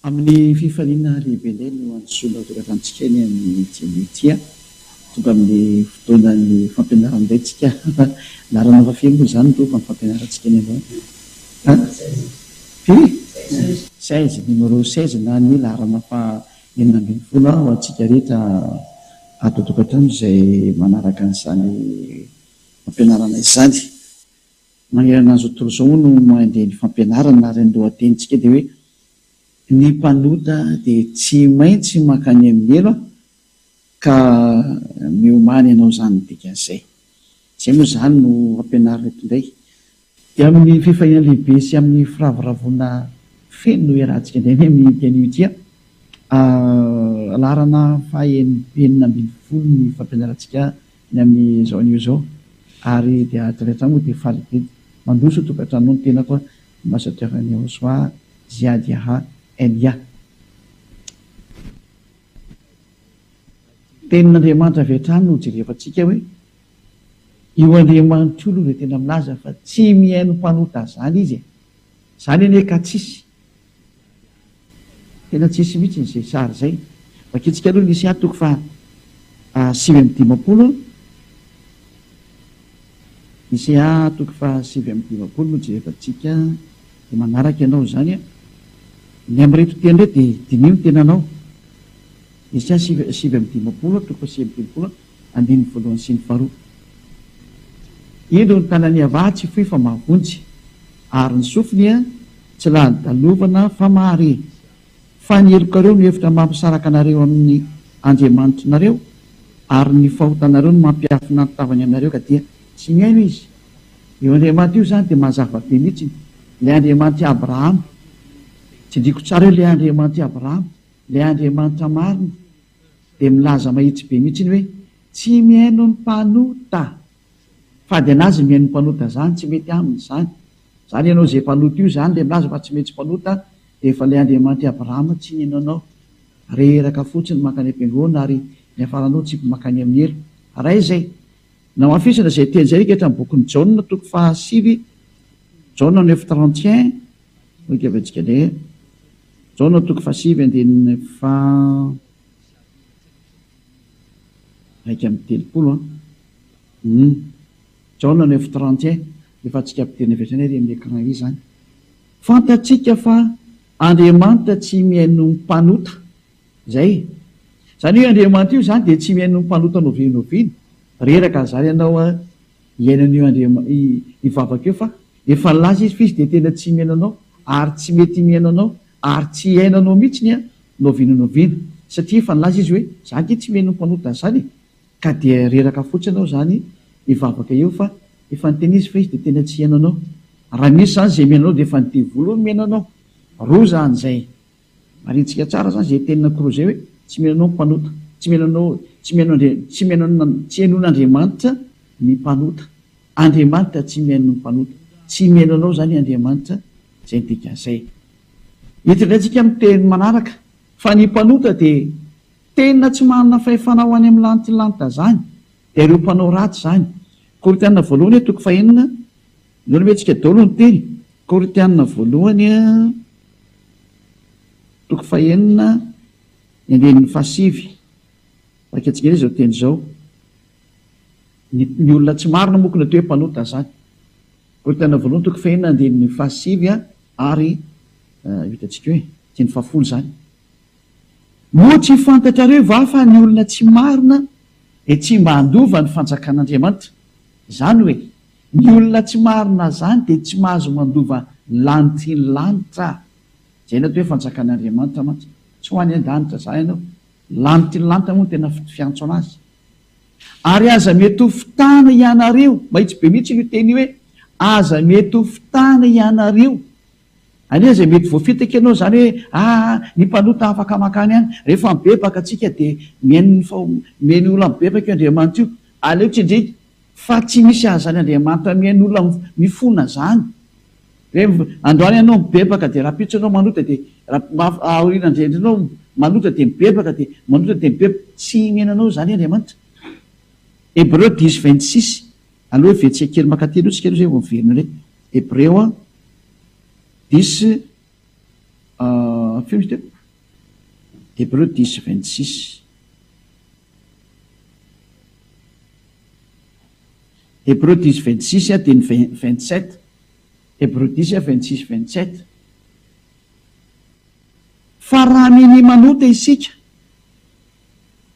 Amin'ny fifaliana lehibe indray no antsoina ho tokantranontsika eny amin'ity anio ity. Tonga amin'ny fotoanan'ny fampianarana indray tsika. Laharana fahafiry moa izany no amin'ny fampianarantsika eny androany? Firy? 16, numéro 16 na ny laharana faha 16 ho antsika rehetra ato an-tokantrano izay manaraka an'izany fampianarana izany. Manerana an'izao tontolo izao moa no mandeha ny fampianarana ary ny lohatenintsika dia hoe ny mpanota dia tsy maintsy mankany amin'ny helo ka miomàna ianao izany ny dikan'izay. Izay moa izany no ampianarina eto indray. Dia amin'ny fifaliana lehibe sy amin'ny firavoravoana feno no iarahantsika indray ny amin'ity anio ity. Laharana faha 16 ny fampianarantsika ny amin'izao anio izao ary dia hatrany hatrany moa dia faly be mandroso tokantranonao ny tenako Ambassadeur Nehosoa Ziad Yaha Elia. Tenin'Andriamanitra avy hatrany no jerevantsika hoe io Andriamanitra io aloha dia tena milaza fa tsy mihaino mpanota zany izy e! Zany anie ka tsisy. Tena tsisy mihitsy izay sary izay. Vakintsika aloha ny Isaia toko faha 59. Isaia toko faha 59 no jerevantsika dia manaraka ianao izany an. Ny amin'ireto teny ireto dia diniho ny tenanao. Isaia 59 toko faha 59 andininy voalohany sy ny faharoa. Indro ny tanan'i Yavah tsy fohy fa mahavonjy, ary ny sofiny tsy lalodalovana fa mahare. Fa ny helokareo no efitra mampisaraka anareo amin'ny Andriamanitrinareo, ary ny fahotanareo no mampiafina ny tavany aminareo ka dia tsy mihaino Izy. Io Andriamanitra io izany dia mazava be mihitsy, ilay Andriamanitr'i Abrahama. Tsindriako tsara eo ilay Andriamanitr'i Abrahama, ilay Andriamanitra marina. Dia milaza mahitsy be mihitsy ny hoe tsy mihaino ny mpanota. Fady anazy ny mihaino ny mpanota zany, tsy mety aminy zany. Zany ianao izay mpanota io zany le milaza fa tsy maintsy mpanota dia efa le Andriamanitr'i Abrahama tsy nihaino anao. Reraka fotsiny mankany am-piangonana ary ny hafaranao tsipy mankany amin'ny helo. Ray izay. Namafisina izay teny izay rehetra amin'ny bokin'i Jaona toko fahasivy, Jaona neuf 31, hoy antsika indray. Jaona toko fahasivy andininy faha 31 an. Hum. Jaona neuf 31, efa antsika ampidirina avy hatrany ary amin'ny écran ery izany. Fantatsika fa Andriamanitra tsy mihaino ny mpanota. Izay. Izany hoe Andriamanitra io izany dia tsy mihaino ny mpanota n'oviana n'oviana. Reraka izany ianao an. Hiaino an'io Andriama hivavaka eo fa efa nilaza izy fa izy dia tena tsy mihaino anao ary tsy mety mihaino anao ary tsy hihaino anao mihitsiny an n'oviana n'oviana satria efa nilaza izy hoe za ange tsy mihaino ny mpanota an'izany e ka dia reraka fotsiny ianao izany hivavaka eo fa efa niteny izy fa izy dia tena tsy hihaino anao raha misy izany izay mihaino anao dia efa ny devoly no mihaino anao roa izany izay Marintsika tsara zany zay tenina koro zay hoe tsy mihaino anao ny mpanota, tsy mihaino anao, tsy mihaino Andria, tsy mihaino an, tsy henoin'Andriamanitra ny mpanota. Andriamanitra tsy mihaino ny mpanota. Tsy mihaino anao zany Andriamanitra, zay ny dikan'izay. Eto indray tsika miteny manaraka fa ny mpanota dia tena tsy manana fahefana ho any amin'ny lanitry ny lanitra zany, dia ireo mpanao ratsy zany. Korintiana voalohany toko fahenina, aleo omentsika daholo ny teny. Korintiana voalohany. Toko fahenina, ny andininy fahasivy. Vakintsika indray izao teny izao. Ny, ny olona tsy marina moa ko natao hoe mpanota izany. Korintiana voalohany toko fahenina andininy fahasivy ary hitantsika hoe andininy fahafolo izany. Moa tsy fantatrareo va fa ny olona tsy marina dia tsy mba handova ny fanjakan'Andriamanitra? Izany hoe, ny olona tsy marina izany dia tsy mahazo mandova ny lanitry ny lanitra. Izay no atao hoe fanjakan'Andriamanitra mantsy. Tsy ho any an-danitra izany ianao. Lanitry ny lanitra moa no tena fiantso an'azy. Ary aza mety ho fitahana ianareo. Mahitsy be mihitsy io teny io hoe, aza mety ho fitahana ianareo. Anie izay mety voafitaka ianao izany hoe, aa, ny mpanota afaka mankany ihany. Rehefa mibebaka tsika dia mihaino ny faho, mihaino olona mibebaka io Andriamanitra io. Aleo tsindriana fa tsy misy an'izany Andriamanitra mihaino olona mifona izany. Hoe androany ianao mibebaka dia rahampitso ianao manota dia aoriana indray ianao manota dia mibebaka dia manota dia mibebaka. Tsy mihaino anao izany Andriamanitra. Hebreo dix 26, aleo heverintsika kely mankaty aloha tsika aloha izay vao miverina indray. Hebreo dix. Firy izy teo? Hébreux dix 26. Hébreux dix 26 dia ny 27. Hébreux dix 26 27. Fa raha minia manota isika,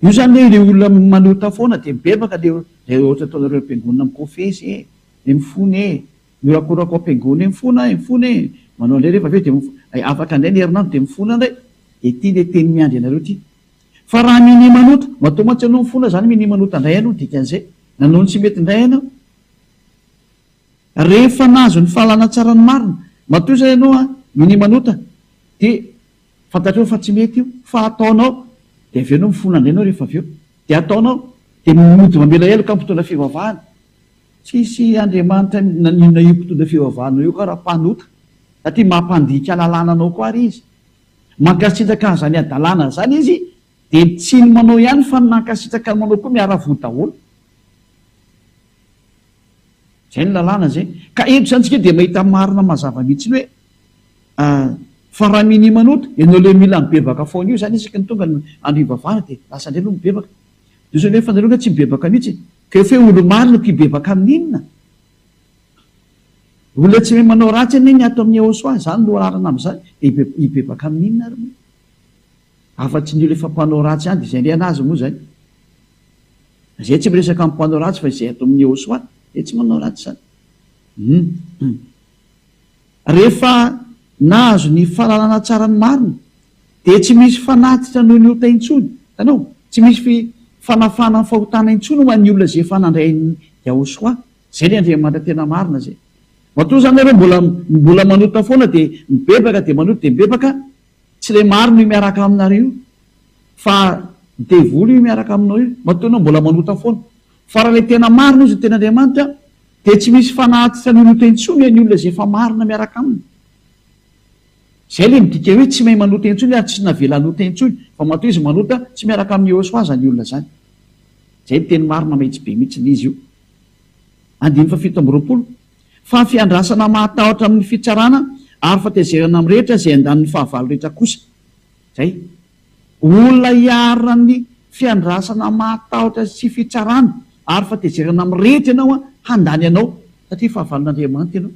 io zany hoe ilay olona manota foana dia mibebaka le le ohatra ataonareo am-piangonana mikofesy e, le mifona e, mihorakoraka ao am-piangonana e, mifona e, mifona e, manao indray rehefa avy eo dia mifona, afaka indray ny herinandro dia mifona indray, dia ity le teny miandry anareo ity. Fa raha minia manota, matoa mantsy ianao mifona zany minia manota indray ianao, dikan'izay, nanao ny tsy mety indray ianao. Rehefa nahazo ny fahalalana tsara ny marina, matoa izay ianao an, minia manota, dia fantatrao fa tsy mety io, fa ataonao, dia avy eo ianao mifona indray ianao rehefa avy eo, dia ataonao, dia mody mamela heloka ny mpitondra fivavahana. Tsisy Andriamanitra naninona io mpitondra fivavahana io koa raha mpanota, satria mampandika lalàna anao koa ary izy. Mankasitraka an'izany hadalana izany izy, dia tsy ny manao ihany fa ny nankasitraka ny manao koa miara-voa daholo. Zay ny lalàna zay. Ka eto zany tsika dia mahita marina mazava mihitsy ny hoe fa raha minia manota, ianao le mila mibebaka foana io zany isaky ny tonga ny andro hivavahana dia lasa indray aloha mibebaka. Dia zao nefa nareo nga tsy mibebaka mihitsy. Ka efa hoe olo-marina ko hibebaka amin'inona? Olona tsy mahay manao ratsy anie ny ato amin'ny Ehosoa, zany no anarana amin'izany, dia hibebaka amin'inona ary moa? Afa-tsy ny olona efa mpanao ratsy ihany dia izay indray an'azy moa zany. Izay tsy miresaka amin'ny mpanao ratsy fa izay ato amin'ny Ehosoa dia tsy manao ratsy izany. Hum. Rehefa nahazo ny fahalalana tsara ny marina dia tsy misy fanatitra noho ny ota intsony. Hitanao? Tsy misy fi fanafahana ny fahotana intsony ho an'ny olona izay efa nandray an'i Yahosoa. Izay ilay Andriamanitra tena marina izay. Matoa izany nareo mbola mbola manota foana dia mibebaka dia manota dia mibebaka, Tsy ilay marina io miaraka aminareo io fa devoly io miaraka aminao io, matoa ianao mbola manota foana. Fa raha ilay tena marina izy no tena Andriamanitra dia tsy misy fanatitra ny olota intsony ny olona izay efa marina miaraka aminy. Izay ilay midika hoe tsy mahay manota intsony ary tsy navela hanota intsony fa matoa izy manota tsy miaraka amin'i Yehosua izany olona izany. Izay ny teny marina mahitsy be mihitsy izy io. Andininy faha 27. Fa fiandrasana mahatahotra amin'ny fitsarana ary fatezerana mirehitra izay andanin'ny fahavalo rehetra kosa. Izay. Olona iharan'ny fiandrasana mahatahotra sy fitsarana ary fatezerana mirehitra ianao handany anao satria fahavalon'Andriamanitra ianao.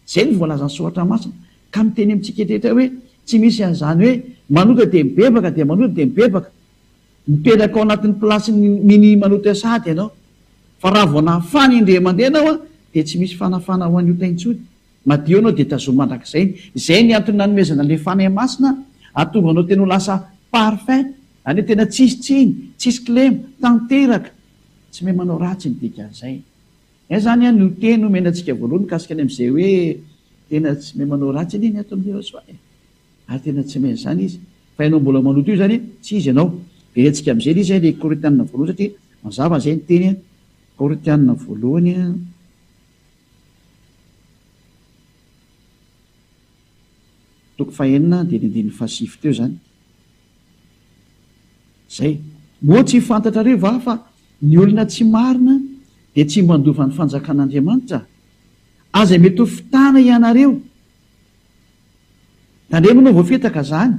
Izay no voalazan'ny Soratra Masina. Ka miteny amintsika rehetra hoe tsy misy an'izany hoe manota dia mibebaka dia manota dia mibebaka. Mipetraka ao anatin'ny place-n'ny mini manota sahady ianao. Fa raha vao nafana indray mandeha ianao dia tsy misy fanafana ho an'ny ota intsony. Madio ianao dia tazomy mandrakizay. Izay ny antony nanomezana ilay Fanahy Masina hahatonga anao tena ho lasa parfait, izany hoe tena tsisy tsiny, tsisy kilema, tanteraka. Tsy mahay manao ratsy ny dikan'izay. Izay izany no teny omena antsika voalohany mikasika ny amin'izay hoe tena tsy mahay manao ratsy anie ny ato amin'ny Yehosua e. Ary tena tsy mahay an'izany izy. Fa ianao mbola manoto io izany, tsy izy ianao. Verentsika amin'izay ilay izy, ilay Korintianina voalohany satria mazava izay ny teny an. Korintianina voalohany an. Toko fahenina dia ny andininy fahasivy teo izany. Izay. Moa tsy fantatrareo va fa ny olona tsy marina dia tsy mandova ny fanjakan'Andriamanitra? Aza mety ho fitana ianareo. Tandremo anao voafitaka zany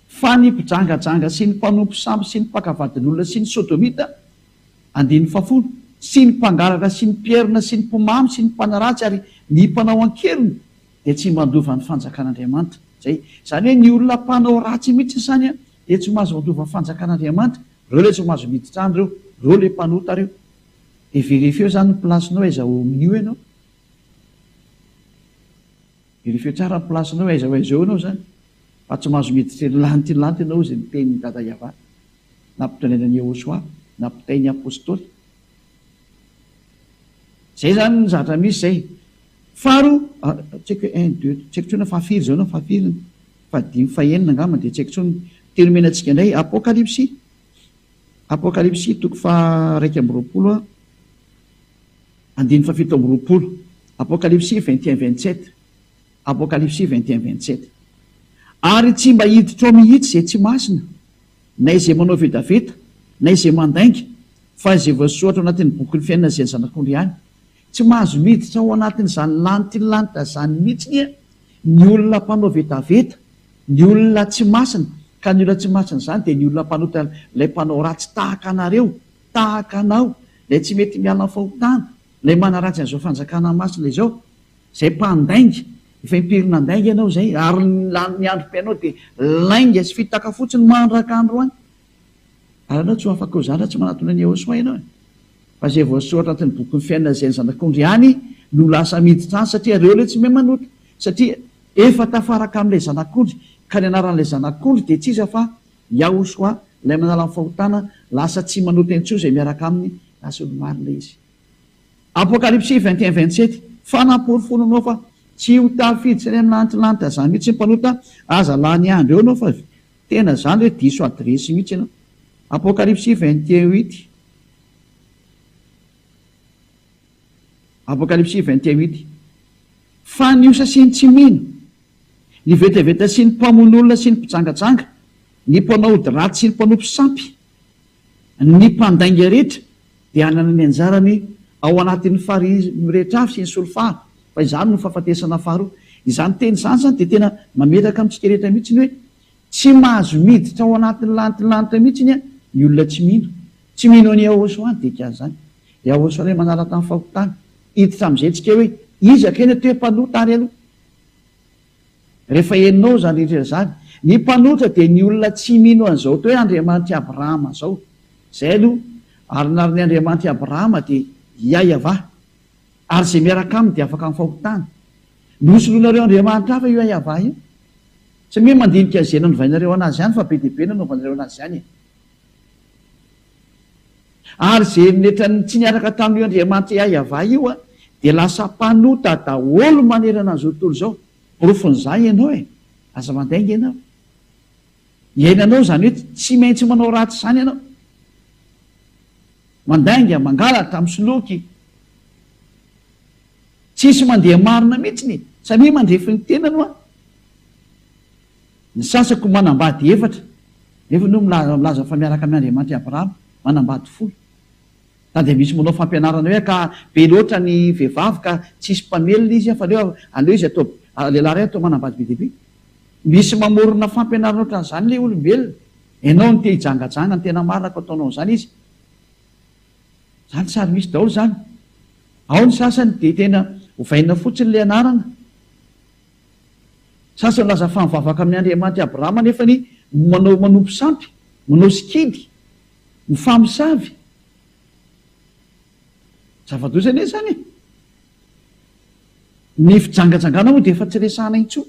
fa ny mpijangajanga sy ny mpanompo sampy sy ny mpaka vadin'olona sy ny sodomita, andininy fahafolo, sy ny mpangalatra sy ny mpierina sy ny mpimamo sy ny mpanaratsy ary ny mpanao an-keriny dia tsy mandova ny fanjakan'Andriamanitra. Zay. Zany hoe ny olona mpanao ratsy mihitsy zany dia tsy mahazo mandova ny fanjakan'Andriamanitra. Reo le tsy mahazo miditra any reo. Reo le mpanota reo. Dia verifieo zany ny place-nao aiza ao amin'io ianao. Verifieo tsara ny place nao aiza ho aiza eo ianao zany fa tsy mahazo miditra eny lanitra eny lanitra ianao hozy ny tenin'i Dada Yavah nampitondrena an'i Yehosua nampitain'ny Apostoly. Zay zany ny zavatra misy zay. Faharoa, tsy haiko hoe un, deux, tsy haiko intsony hoe fahafiry zao na fahafiriny, fahadimy, fahenina angamba dia tsy haiko intsony. Teny omena antsika indray Apokalypsy, Apokalypsy toko faha 21 a. Andininy faha 27, Apokalypsy 21 27, Apokalypsy 21 27. Ary tsy mba hiditra ao mihitsy izay tsy masina, na izay manao vetaveta, na izay mandainga, fa izay voasoratra ao anatin'ny bokin'ny fiainana izay ny Zanak'ondry ihany. Tsy mahazo miditra ao anatin'izany lantilanitra izany mihitsy anie ny olona mpanao vetaveta. Ny olona tsy masina, ka ny olona tsy masina izany dia ny olona mpanota ilay mpanao ratsy tahaka anareo, tahaka anao, ilay tsy mety miala amin'ny fahotana, ilay manaratsy an'izao fanjakana masina izao, izay mpandainga, efa impiry nandainga ianao izay, ary ny androm-piainao dia lainga sy fitaka fotsiny mandraka androany. Ary ianao tsy ho afaka ho izany raha tsy manatona an'i Yehosua ianao e. Fa izay voasoratra anatin'ny bokin'ny fiainana izay ny Zanak'ondry ihany no lasa miditra any satria ireo ilay tsy mahay manota, satria efa tafaraka amin'ilay Zanak'ondry, ka ny anaran'ilay Zanak'ondry dia tsy iza fa Yahosua, ilay manala ny fahotana, lasa tsy manota intsony izay miaraka aminy, lasa olo-marina izy. Apokalypsy 21 27, Fanaporofoana anao fa tsy ho tafiditra any amin'ny lantilanty azany mihitsy ny mpanota, aza lany andro eo ianao fa tena zany hoe diso adiresy mihitsy ianao. Apokalypsy 21 huit. Apokalypsy 21 huit. Fa ny osa sy ny tsy mino, ny vetaveta sy ny mpamono olona sy ny mpijangajanga, ny mpanao ody ratsy sy ny mpanompo sampy, ny mpandainga rehetra dia hanana ny anjarany ao anatin'ny farihy mirehitra afo sy ny solifara, fa izany no fahafatesana faharoa. Izany teny izany izany dia tena mametraka amintsika rehetra mihitsy ny hoe tsy mahazo miditra ao anatin'ny lantilanitra mihitsy ny olona tsy mino. Tsy mino an'i Yahoshuah ny dikan'izany. Yahoshuah ilay manala tamin'ny fahotana. Hiditra amin'izay tsika hoe iza kay ny atao hoe mpanota ary aloha. Rehefa henonao izany rehetra izany, ny mpanota dia ny olona tsy mino an'izao atao hoe Andriamanitr'i Abrahama izao. Izay aloha. Ary ny anaran'ny Andriamanitr'i Abrahama dia Yaiavah. Ary izay miaraka aminy dia afaka amin'ny fahotana. Nosoloinareo andriamanitra hafa io Yaiavah io. Tsy hoe mandinika izay nanovainareo an'azy ihany fa be dia be nanaovanareo an'azy ihany e. Ary izay netran'ny tsy niaraka tamin'io Andriamanitra Yaiavah io dia lasa mpanota daholo manerana an'izao tontolo izao. Porofon'izany ianao e! Aza mandainga ianao. Iainanao izany hoe tsy maintsy manao ratsy izany ianao. Mandainga, mangalatra, misoloky. Tsisy mandeha marina mihitsy e! Samia mandrefy ny tenany hoa. Ny sasany koa manambady efatra, nefa aloha milaza milaza fa miaraka amin' Andriamanitra i Abrahama, manambady folo. Na dia misy manao fampianarana hoe ka be loatra ny vehivavy ka tsisy mpamelona izy fa aleo aleo izy atao lehilahy iray atao manambady be dia be. Misy mamorona fampianarana ohatran'izany ilay olombelona. Ianao no te hijangajanga, ny tena marina ko ataonao an'izany izy. Izany sary misy daholo izany. Ao ny sasany dia tena ovaina fotsiny ilay anarana. Sasany milaza fa mivavaka amin' Andriamanitr' i Abrahama nefa ny manao manompo sampy, manao sikidy, mifamosavy. Zava-doza anie izany e! Ny fijangajangana moa dia efa tsy resahana intsony.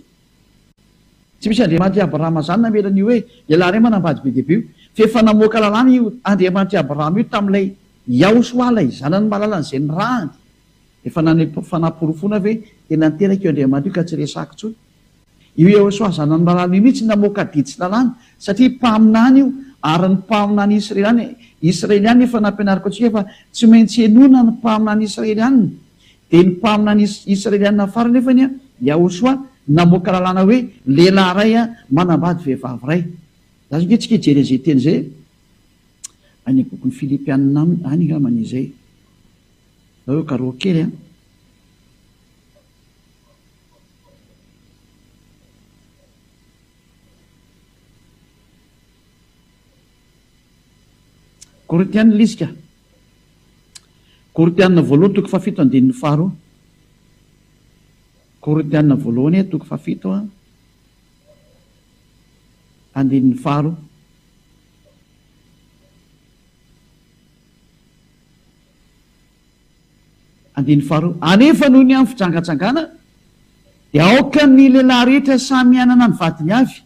Tsy misy Andriamanitr' i Abrahama izany namela an'io hoe lehilahy iray manambady be dia be io. Fa efa namoaka lalàna io Andriamanitr' i Abrahama io tamin'ilay Yahoshua ilay zanany malalany izay nirahany. Efa naneho fanaporofoana ve dia nanteraka io Andriamanitra io ka tsy resahako intsony? Io Yehosua zanany malala io mihitsy namoaka adidy sy lalàna satria mpaminany io ary ny mpaminany israeliana israeliana efa nampianariko antsika fa tsy maintsy henoina ny mpaminany israeliana dia ny mpaminany israeliana farany nefany an Yahosua namoaka lalàna hoe lehilahy iray an manambady vehivavy iray. Za zao nge tsika hijery an'izay teny izay any bokin'ny Filipianina any angambany izay. Nareo karoha kely an. Korintiana ilay izy ka. Korintiana voalohany toko fahafito andininy faharoa. Korintiana voalohany toko fahafito andininy faharoa. Andininy faharoa, Anefa noho ny amin'ny fijangajangana, dia aoka ny lehilahy rehetra samy hanana ny vadiny avy,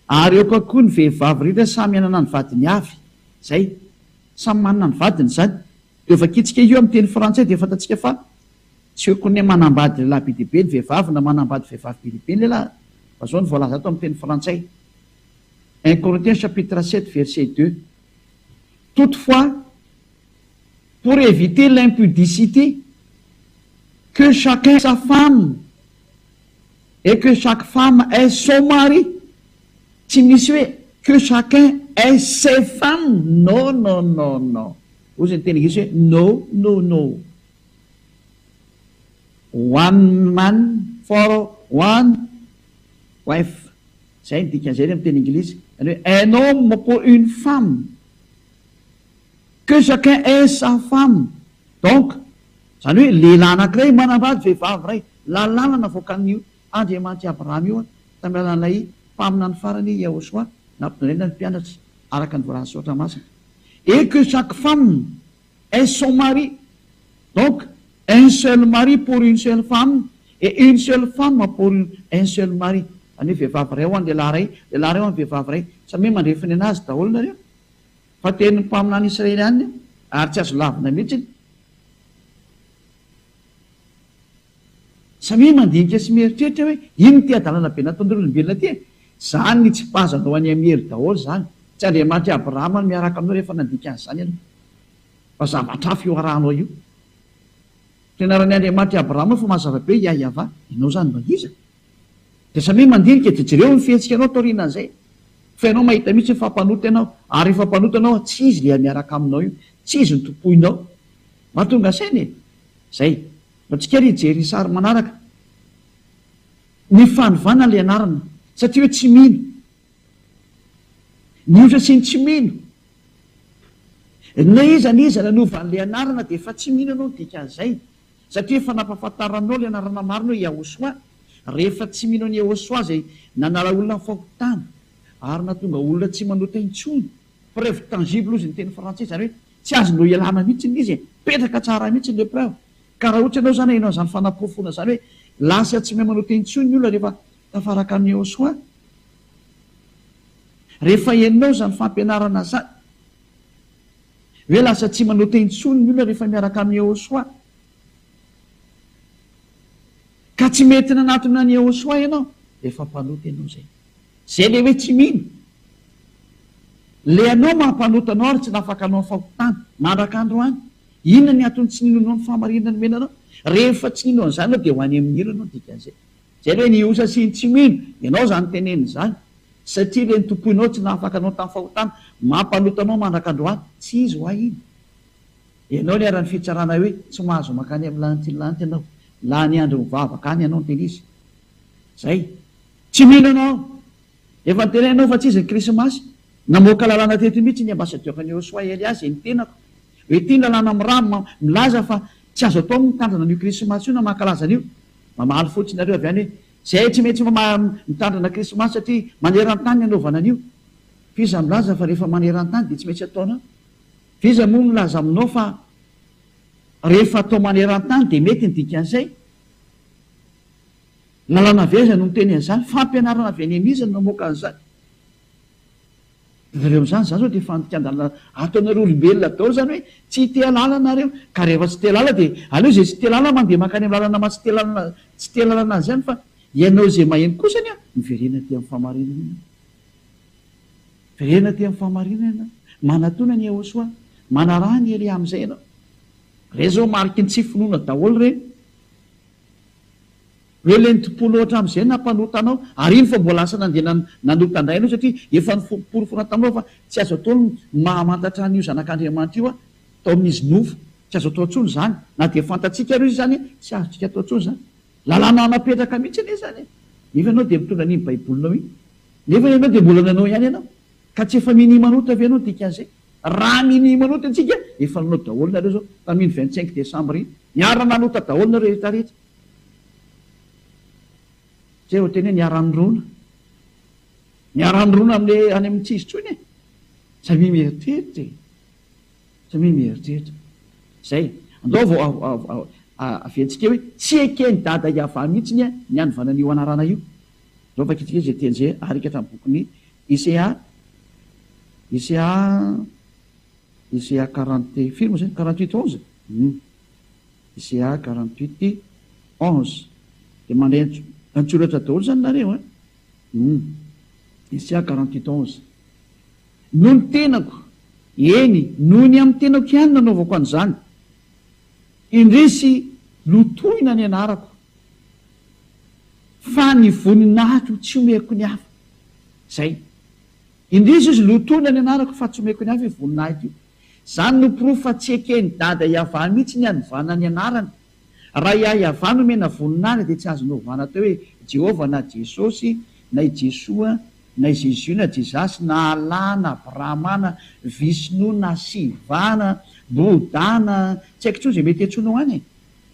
ary aoka koa ny vehivavy rehetra samy hanana ny vadiny avy. Izay. Samy manana ny vadiny izany. Dia vakintsika io amin'ny teny frantsay dia fantatsika fa tsy hoe koa ny manambady lehilahy be dia be ny vehivavy na manambady vehivavy be dia be ny lehilahy, fa izao no voalaza ato amin'ny teny frantsay. Un Corinthiens chapitre 7 verset 2. Toutefois, pour éviter l'impudicité, que chacun ait sa femme et que chaque femme ait son mari. Tsy misy hoe que chacun ait ses femmes, non non non non. Hoy ny teny anglisy hoe no no no. One man for one wife. Izay ny dikan'izay ny amin'ny teny anglisy. Izany hoe un homme pour une femme. Que chacun ait sa femme. Donc, izany hoe lehilahy anankiray manambady vehivavy iray. Lalàna navoakan'io Andriamanitr'i Abrahama io tamin'ny alalan'ilay mpaminany farany Yahoshuah nampitondrena ny mpianatra araka ny voalazan'ny Soratra Masina. Et que chaque femme ait son mari. Donc, un seul mari pour une seule femme et une seule femme pour un seul mari. Izany hoe vehivavy iray ho an'ny lehilahy iray, lehilahy iray ho an'ny vehivavy iray. Samia mandrefy ny an'azy daholo nareo. Fa tenin'ny mpaminany Israely ihany io ary tsy azo lavina mihitsy. Samia mandinika sy mieritreritra hoe inona ity hadalana be nataon'ireo olombelona ity e? Izany nitsipazanao an'i Amiely daholo izany. Tsy Andriamanitr'i Abrahama no miaraka aminao rehefa nandika an'izany ianao. Fa zavatra hafa io arahanao io. Fianaran'i Andriamanitr'i Abrahama fa mazava be Yah-Yavah. Ianao izany mba iza? Dia samia mandinika dia jereo ny fihetsikanao taorianan'izay. Fa ianao mahita mihitsy fa mpanota ianao. Ary rehefa mpanota ianao, tsy izy ilay miaraka aminao io. Tsy izy no tompoinao. Mahatonga saina e! Zay. Antsika ary hijery ny sary manaraka. Ny fanovana ilay anarana. Satria hoe tsy mino. Ny otra sy ny tsy mino. Na iza na iza nanova an'ilay anarana dia efa tsy mino ianao ny dikan'izay. Satria efa nampahafantaranao ilay anarana marina hoe Yahoshuah. Rehefa tsy mino an'i Yahoshuah izay nanala olona amin'ny fahotana ary nahatonga olona tsy manota intsony. Preuve tangible hozy ny teny frantsay, izany hoe tsy azonao ialana mihitsy ilay izy e! Mipetraka tsara mihitsy ilay preuve. Ka raha ohatra ianao izany aheno an'izany fanaporofoana izany hoe lasa tsy mahay manota intsony ny olona rehefa tafaraka amin'i Yahoshuah. Rehefa henonao izany fampianarana izany hoe lasa tsy manota intsony ny olona rehefa miaraka amin'i Yahoshuah. Ka tsy mety nanatona an'i Yahoshuah ianao, efa mpanota ianao izay. Zay le hoe tsy mino. Le anao mampanota anao ary tsy nafaka anao fahotana mandraka androany. Inona ny antony tsy ninoanao ny fahamarinana nomena anao? Rehefa tsy nino an'izany ianao dia ho any amin'ny helo ianao dikan'izay. Zay le hoe ny osa sy ny tsy mino. Ianao izany tenenina izany. Satria le nitompoinao tsy nahafaka anao tamin'ny fahotana. Mampanota anao mandraka androany. Tsy izy hoa iny. Ianao niharan'ny fitsarana hoe tsy mahazo mankany amin'ny lanitra iny lanitra ianao. Lany andro mivavaka any ianao niteny izy. Zay. Tsy mino anao. Efa nitenenina aho fa tsy izy ny krismasy. Namoaka lalàna teto mihitsy ny ambassadeur ny Osoa Elia izay ny tenako. Hoe ity ny lalàna mirama milaza fa tsy azo atao ny mitandrina an'io krismasy io na mankalaza an'io. Mamaly fotsiny nareo avy any hoe zay tsy maintsy mitandrina krismasy satria maneran-tany ny anaovana an'io. F'iza milaza fa rehefa maneran-tany dia tsy maintsy ataonao? F'iza moa milaza aminao fa rehefa atao maneran-tany dia mety ny dikan'izay? Lalàna avy aiza no miteny an'izany? Fampianarana avy any amin'iza no namoaka an'izany? Nareo amin'izany, izany izao dia fandikan-dalàna ataonareo olombelona daholo izany hoe tsy te hahalala nareo. Ka rehefa tsy te hahalala dia aleo izay tsy te hahalala mandeha mankany amin'ny lalana maha tsy te lalana tsy te halalana azy ihany fa ianao izay maheno kosany an, miverena aty amin'ny fahamarinana ianao. Miverena aty amin'ny fahamarinana ianao. Manatona an'i Yehosua. Manaraha an'i Elia amin'izay ianao. Ireny izao mariky ny tsy finoana daholo ireny. Hoe le nitompoanao hatramin'izay nampanota anao, ary iny fa mbola lasa nandeha nanota indray ianao satria efa niforoporofona taminao fa tsy azo atao ny mahamantatra an'io zanak'Andriamanitra io tao amin'izy nofo, tsy azo atao intsony izany, na dia fantatsika ary izy izany tsy azontsika atao intsony izany. Lalàna napetraka mihitsy anie izany e! Nefa ianao dia mitondra an'iny baibolinao iny, nefa ianao dia mbola nanao ihany ianao, ka tsy efa minia manota ve ianao ny dikan'izay? Raha minia manota antsika, efa nanao daholo nareo zao tamin'iny 25 décembre iny, niara nanota daholo nareo rehetra rehetra. Zay vao teny hoe niara nirona. Niara nirona amle any amin'ny tsy izy tsony e. Samia mieritreritra e. Samia mieritreritra. Zay. Andao vao aventsika hoe tsy eken'i dada Yavah mihitsy ny ny hanovana an'io anarana io. Andao vakintsika izay teny izay arikatra amin'ny bokin'ny Isaiah Isaiah Isaiah quarante firy moa zay? 48 11? Hum. Isaiah 48 11. Dia mandray an-tsoratra daholo izany nareo an? Hum. Isaiah 48 11. Noho ny tenako, eny, noho ny amin'ny tenako ihany no nanaovako an'izany. Indrisy lotoina ny anarako, fa ny voninahitro tsy omeko ny hafa. Zay. Indrisy izy lotoina ny anarako fa tsy omeko ny hafa io voninahitra io. Zany no porofo fa tsy eken'i Dada Yavah mihitsy ny hanovana ny anarany. Raha i Yavah no omena voninahitra dia tsy azony ovana atao hoe Jehovah na Jesosy na i Jesoa. Na i Jésus na Jesus na Allah na Brahma na Vishnu na Shiva na Bouddha na tsy haiko intsony izay mety hiantsoanao any e!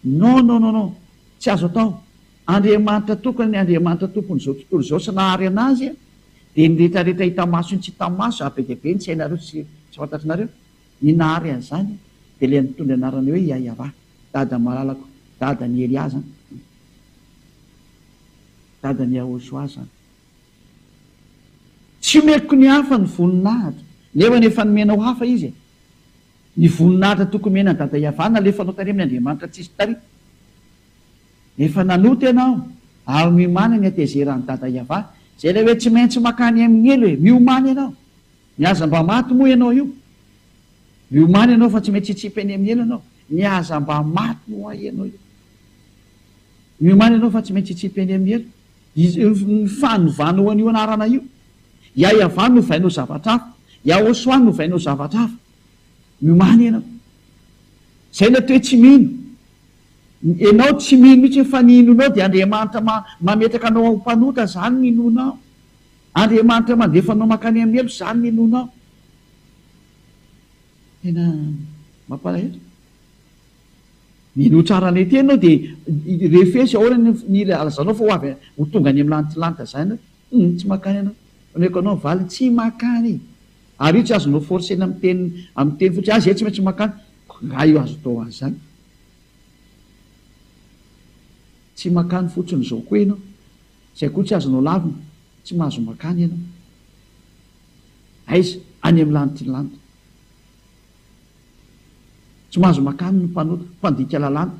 Non non non non! Tsy azo atao! Andriamanitra tokana ny Andriamanitra tompon'izao tontolo izao sy nahary anazy dia ny retraretra hita maso sy ny tsy hita maso ary be dia be ny tsy hainareo sy tsy fantatrinareo ny nahary an'izany dia ilay nitondra anarana hoe Yayavah dada malalako dadan'i Elia zany dadan'i Yahoshua zany. Tsy omeko ny hafa ny voninahitra, nefa efa nomenao hafa izy e. Ny voninahitra tokony omena an'i Dada Yavah nalefanao tary amin'ny Andriamanitra tsisy tary. Efa nanota ianao ary miomàna ny hatezeran'i Dada Yavah. Izay ilay hoe tsy maintsy makany amin'ny helo e. Miomàna ianao. Ny aza mba maty moa ianao io. Miomàna ianao fa tsy maintsy hitsipy any amin'ny helo ianao. Ny aza mba maty moa ianao io. Miomàna ianao fa tsy maintsy hitsipy any amin'ny helo. Ny fanovanao an'io anarana io. Yahyavan novainao zavatra hafa. Yahoshuah novainao zavatra hafa. Miomàna ianao. Izay ilay atao hoe tsy mino. Ianao tsy mino mihitsy fa ny inoanao dia Andriamanitra mametraka anao ho mpanota, izany ny inoanao. Andriamanitra mandefa anao mankany amin'ny helo, izany ny inoanao. Tena mampalahelo. Minoa tsara an'ilay teny ianao dia refesy ahoana ny ny ilazanao fa ho avy ho tonga any amin'ny lantilanty izany ianao. Hum, tsy mankany ianao. Omeko anao ny valiny, tsy mankany. Ary io tsy azonao forcer-na amin'ny teny amin'ny teny fotsiny, ah izay tsy maintsy mankany. Nga io azo atao an'izany. Tsy mankany fotsiny izao koa ianao. Izay koa tsy azonao lavina, tsy mahazo mankany ianao. Aiza? Any amin'ny lantilanty. Tsy mahazo makany ny mpanota, mpandika lalàna.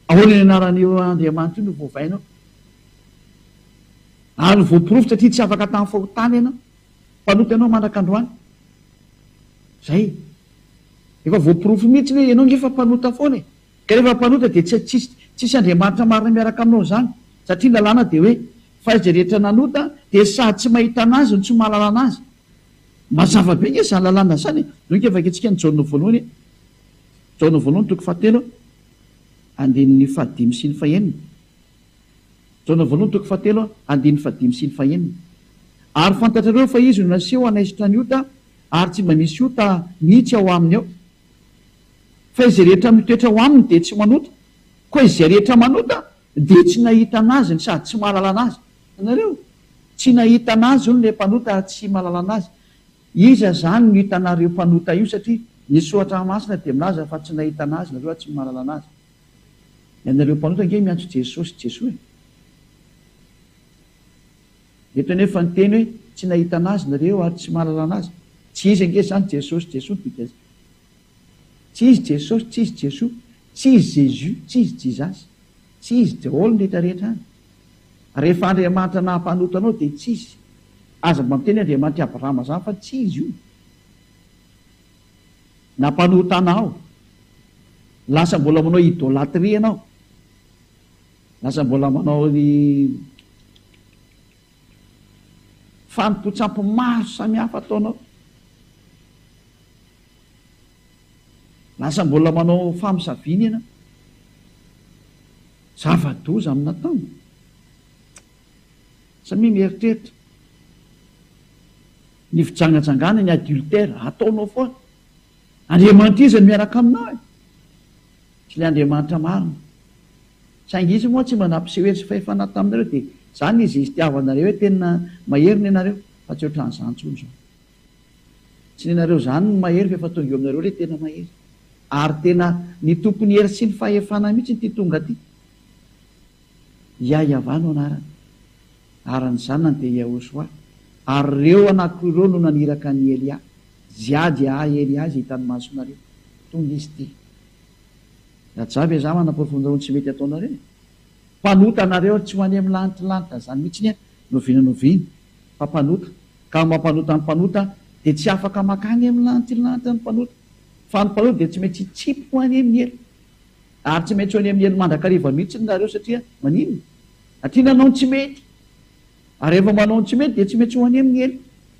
Ahoana ny anaran'io Andriamanitra io no voavainao? Ary voaporofo satria tsy afaka tamin'ny fahotana ianao. Mpanota ianao mandraka androany. Zay. Efa voaporofo mihitsy hoe ianao nge efa mpanota foana e. Ka rehefa mpanota dia tsy tsisy tsisy Andriamanitra marina miaraka aminao izany. Satria ny lalàna dia hoe fa izay rehetra nanota dia sady tsy mahita an'azy no tsy mahalala an'azy. Mazava be nge zany lalàna zany e! Donky vakintsika ny Jaona voalohany e! Jaona voalohany toko fahatelo andininy fahadimy sy ny fahenina. Jaona voalohany toko fahatelo andininy fahadimy sy ny fahenina. Ary fantatrareo fa izy no naseho hanaisotra ny ota ary tsy mba misy ota mihitsy ao aminy ao. Fa izay rehetra mitoetra ao aminy dia tsy manota, koa izay rehetra manota dia tsy nahita an'azy no sady tsy mahalala an'azy. Hitanareo? Tsy nahita an'azy hono ilay mpanota ary tsy mahalala an'azy. Iza izany no hitanareo mpanota io satria ny soratra masina dia milaza fa tsy nahita an'azy nareo ary tsy mahalala an'azy. Ianareo mpanota ange miantso Jesosy Jesoa e. Eto anefa ny teny hoe tsy nahita an'azy nareo ary tsy mahalala an'azy. Tsy izy ange izany Jesosy Jesoa no dikany. Tsy izy Jesosy, tsy izy Jesoa, tsy izy Jésus, tsy izy Jesus. Tsy izy daholo ny rehetra rehetra any. Rehefa Andriamanitra naha-mpanota anao dia tsy izy. Aza mba miteny Andriamanitr'i Abrahama zany fa tsy izy io. Nampanota anao. Lasa mbola manao idolatrie ianao. Lasa mbola manao ny fanompoan-tsampy maro samihafa ataonao. Lasa mbola manao famosaviana ianao. Zava-doza amin'ny natao. Samia mieritreritra. Ny fijangajangana, ny adultère, ataonao foana. Andriamanitra iza no miaraka aminao e? Tsy ilay Andriamanitra marina. Saingy izy moa tsy mba nampiseho hery sy fahefana taminareo dia izany izy itiavanareo hoe tena mahery ny anareo fa tsy ohatran'izany intsony izao. Tsy ny anareo izany no mahery fa efa tonga eo aminareo ilay tena mahery. Ary tena ny tompon'ny hery sy ny fahefana mihitsy ity tonga ity. Yah-Yavah no anarany. Ary ny zanany dia Yahoshuah. Ary ireo anankiroa ireo no naniraka an'i Elia. Zia dia ahy Elia izay hitan'ny masonareo. Tonga izy ity. Raja ve za manaporofo anareo ny tsy mety ataonareo e? Mpanota nareo ary tsy ho any amin'ny lanitra lanitra zany mihitsy ny n'oviana n'oviana fa mpanota. Ka mampanota ny mpanota dia tsy afaka makany amin'ny lanitra lanitra ny mpanota. Fa ny mpanota dia tsy maintsy hitsipy ho any amin'ny helo. Ary tsy maintsy ho any amin'ny helo mandrakariva mihitsy nareo satria maninona? Satria nanao ny tsy mety. Ary rehefa manao ny tsy mety dia tsy maintsy ho any amin'ny helo.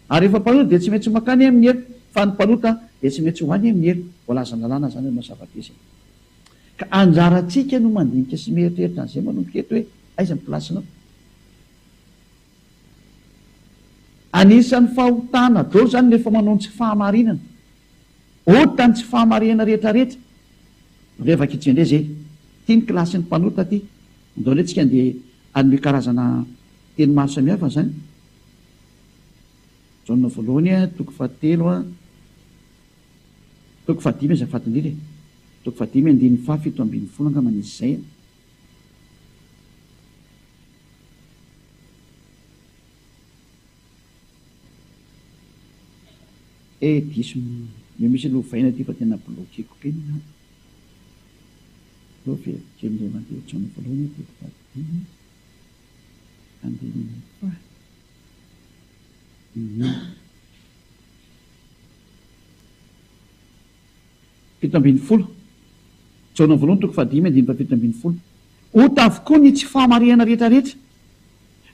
Ary rehefa mpanota dia tsy maintsy makany amin'ny helo. Fa ny mpanota dia tsy maintsy ho any amin'ny helo. Voalazan'ny lalàna izany hanao zava-dehibe. Ka anjarantsika no mandinika sy mieritreritra an'izay manomboka eto hoe aiza ny place-nao. Anisan'ny fahotana daholo izany rehefa manao ny tsy fahamarinana. Ota ny tsy fahamarinana rehetra rehetra. Ndao vakitsika indray izay. Ity ny kilasin'ny mpanota ity. Andao indray tsika andeha hanome karazana teny maro samihafa izany. Jaona voalohany toko fahatelo toko fahadimy azafady indrindra e. Toko fahadimy andininy faha 17 angamba izy izay. Eh diso ny misy lovaina aty fa tena bloquer-ko be ny ato. Aleo averiko kely indray mandeha ohatran'ny voalohany aho toko fahadimy andininy faha 17. Jaona voalohany toko fahadimy andininy faha 17. Ota avokoa ny tsy fahamarinana rehetra rehetra.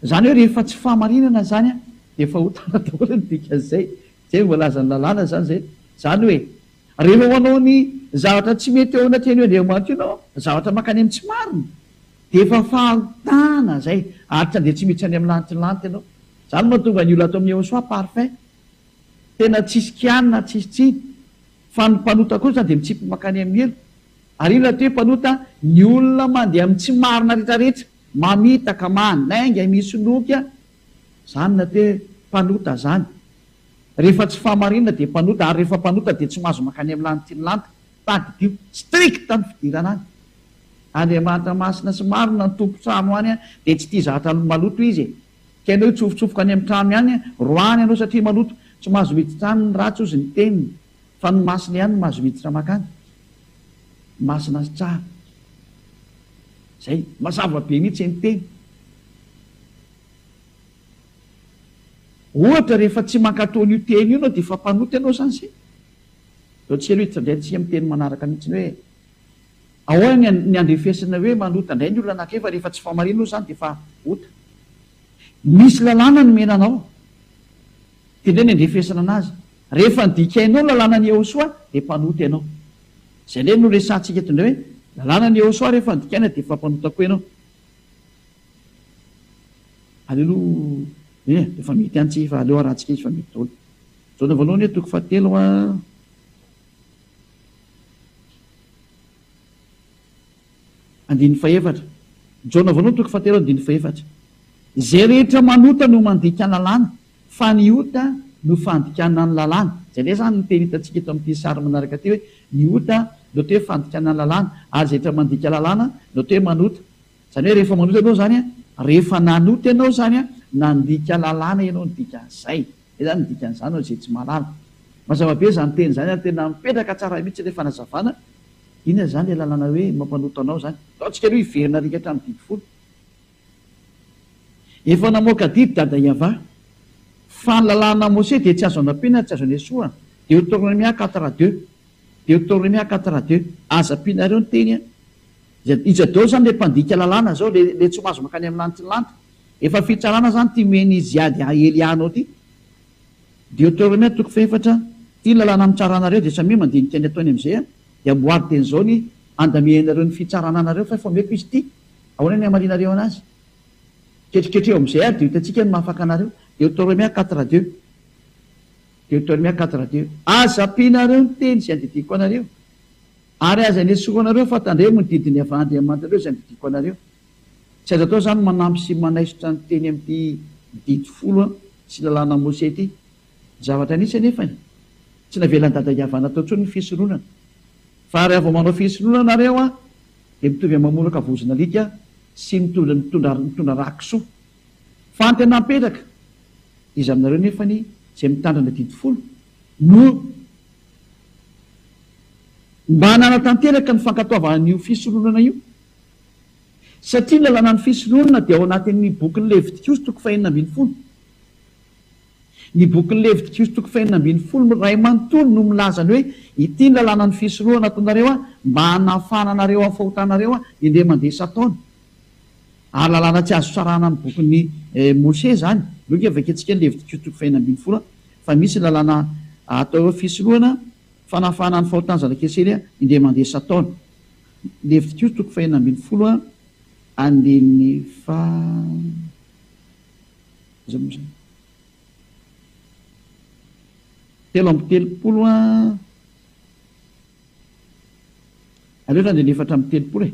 Izany hoe rehefa tsy fahamarinana izany dia efa otana daholo ny dikan'izay. Izay no voalazan'ny lalàna izany izay. Izany hoe rehefa manao ny zavatra tsy mety eo anatrehan'io Andriamanitra io ianao, zavatra mankany amin'ny tsy marina, dia efa fahotana izay ary tsy handeha tsy miditra any amin'ny lanitry ny lanitra ianao. Izany no mahatonga ny olona ato amin'ny Ehosoa parfait. Tena tsisy kianina, tsisy tsiny. Fa ny mpanota kosa dia mitsipy mankany amin'ny helo. Ary inona ty hoe mpanota? Ny olona mandeha amin'ny tsy marina rehetra rehetra, mamitaka, mandainga, misoloky a! Zany no atao hoe mpanota zany. Rehefa tsy fahamarinana dia mpanota, ary rehefa mpanota dia tsy mahazo mankany amin'ny lanitry ny lanitra. Tadidio, strict ny fidirana any. Andriamanitra masina sy marina ny tompon-trano any dia tsy tia zavatra maloto izy e! Ka ianao hitsofotsofoka any amin'ny trano ihany, roahiny ianao satria maloto. Tsy mahazo miditra any ny ratsy hozy ny teniny, fa ny masina ihany no mahazo miditra mankany. Masina sy tsara. Zay. Mazava be mihitsy ny teny. Ohatra rehefa tsy mankatò an'io teny io ianao dia efa mpanota ianao izany izay. Ataontsika aloha hiditra indray antsika amin'ny teny manaraka mihitsy hoe ahoana ny ny andrefesana hoe manota indray ny olona anankiray fa rehefa tsy fahamarinana aloha izany dia efa ota. Misy lalàna nomena anao. Dia indray ny andrefesana anazy. Rehefa nodikainao ny lalànan'i Yehosua dia mpanota ianao. Izay indray no resahantsika eto indray hoe lalànan'i Yehosua rehefa nodikaina dia efa mpanota koa ianao. Aleo aloha eh, efa mety ihany tsika fa aleo arahantsika izy fa mety daholo. Jaona voalohany hoe toko fahatelo a. Andininy fahefatra. Jaona voalohany toko fahatelo andininy fahefatra. Izay rehetra manota no mandika lalàna, fa ny ota no fandikana ny lalàna. Izay indray izany ny teny hitantsika eto amin'ity sary manaraka ity hoe ny ota no atao hoe fandikana ny lalàna, ary izay rehetra mandika lalàna no atao hoe manota. Izany hoe rehefa manota ianao izany, rehefa nanota ianao izany, nandika lalàna ianao ny dikan'izay. Izay izany ny dikan'izany ho an'izay tsy mahalala. Mazava be izany teny izany ary tena mipetraka tsara mihitsy ilay fanazavana. Inona izany ilay lalàna hoe mampanota anao izany? Ndao tsika aloha hiverina arika hatramin'ny didy folo. Efa namoaka didy Dada Yavah fa ny lalàna Mose dia tsy azo anampiana ary tsy azo anesohana. Deoteronomia quatre à deux. Deoteronomia quatre à deux. Aza ampianareo ny teny an. Iza daholo izany ilay mpandika lalàna izao, ilay tsy mahazo mankany amin'ny lanitry ny lanitra? Efa fitsarana izany ity omen'i Ziad Elia anao ity. Deoteronomia toko fahefatra, Ity ny lalàna mitsara anareo, dia samia mandinika ny ataony amin'izay an, dia amboary dieny izao ny andamianareo ny fitsarana anareo fa efa omeko izy ity, ahoana ny hamalianareo anazy? Ketriketreho amin'izay ary dia ho hitantsika ny mahafaka anareo. Deoteronomia quatre deux. Deoteronomia quatre deux. Aza ampianareo ny teny izay andidiako anareo. Ary aza anesoranareo fa tandremo ny didin'ny avy Andriamanitrareo izay andidiako anareo. Tsy azo atao izany manampy sy manaisotra ny teny amin'ity didy folo sy lalàna Mose ity. Ny zavatra nisy anefany, tsy navelan'i Dada Yavah natao intsony ny fisoronana. Fa raha vao manao fisoronana nareo an, dia mitovy amin'ny mamoraka vozon'alika sy mitondra mitondra mitondra rà kisoa. Fa ny tena mipetraka, iza aminareo nefany izay mitandrina didy folo no Mba nanatanteraka ny fankatoavana an'io fisoronana io. Satria ny lalànan'ny fisoronana dia ao anatin'ny bokin'ny Levitikosy toko fahenina ambin'ny folo. Ny bokin'ny Levitikosy toko fahenina ambin'ny folo iray manontolo no milaza ny hoe ity ny lalànan'ny fisoronana ataonareo mba hanafahana anareo amin'ny fahotanareo indray mandeha isan-taona. Ary lalàna tsy azo sarahana amin'ny bokin'i Moshe izany. Aleo ange vakintsika ny Levitikosy toko fahenina ambin'ny folo fa misy ny lalàna atao hoe fisorohana, fanafahana ny fahotan'ny zanak'Israely indray mandeha isan-taona. Levitikosy toko fahenina ambin'ny folo andininy faha, iza moa izany? 33 an, aleo aloha andininy 34 e,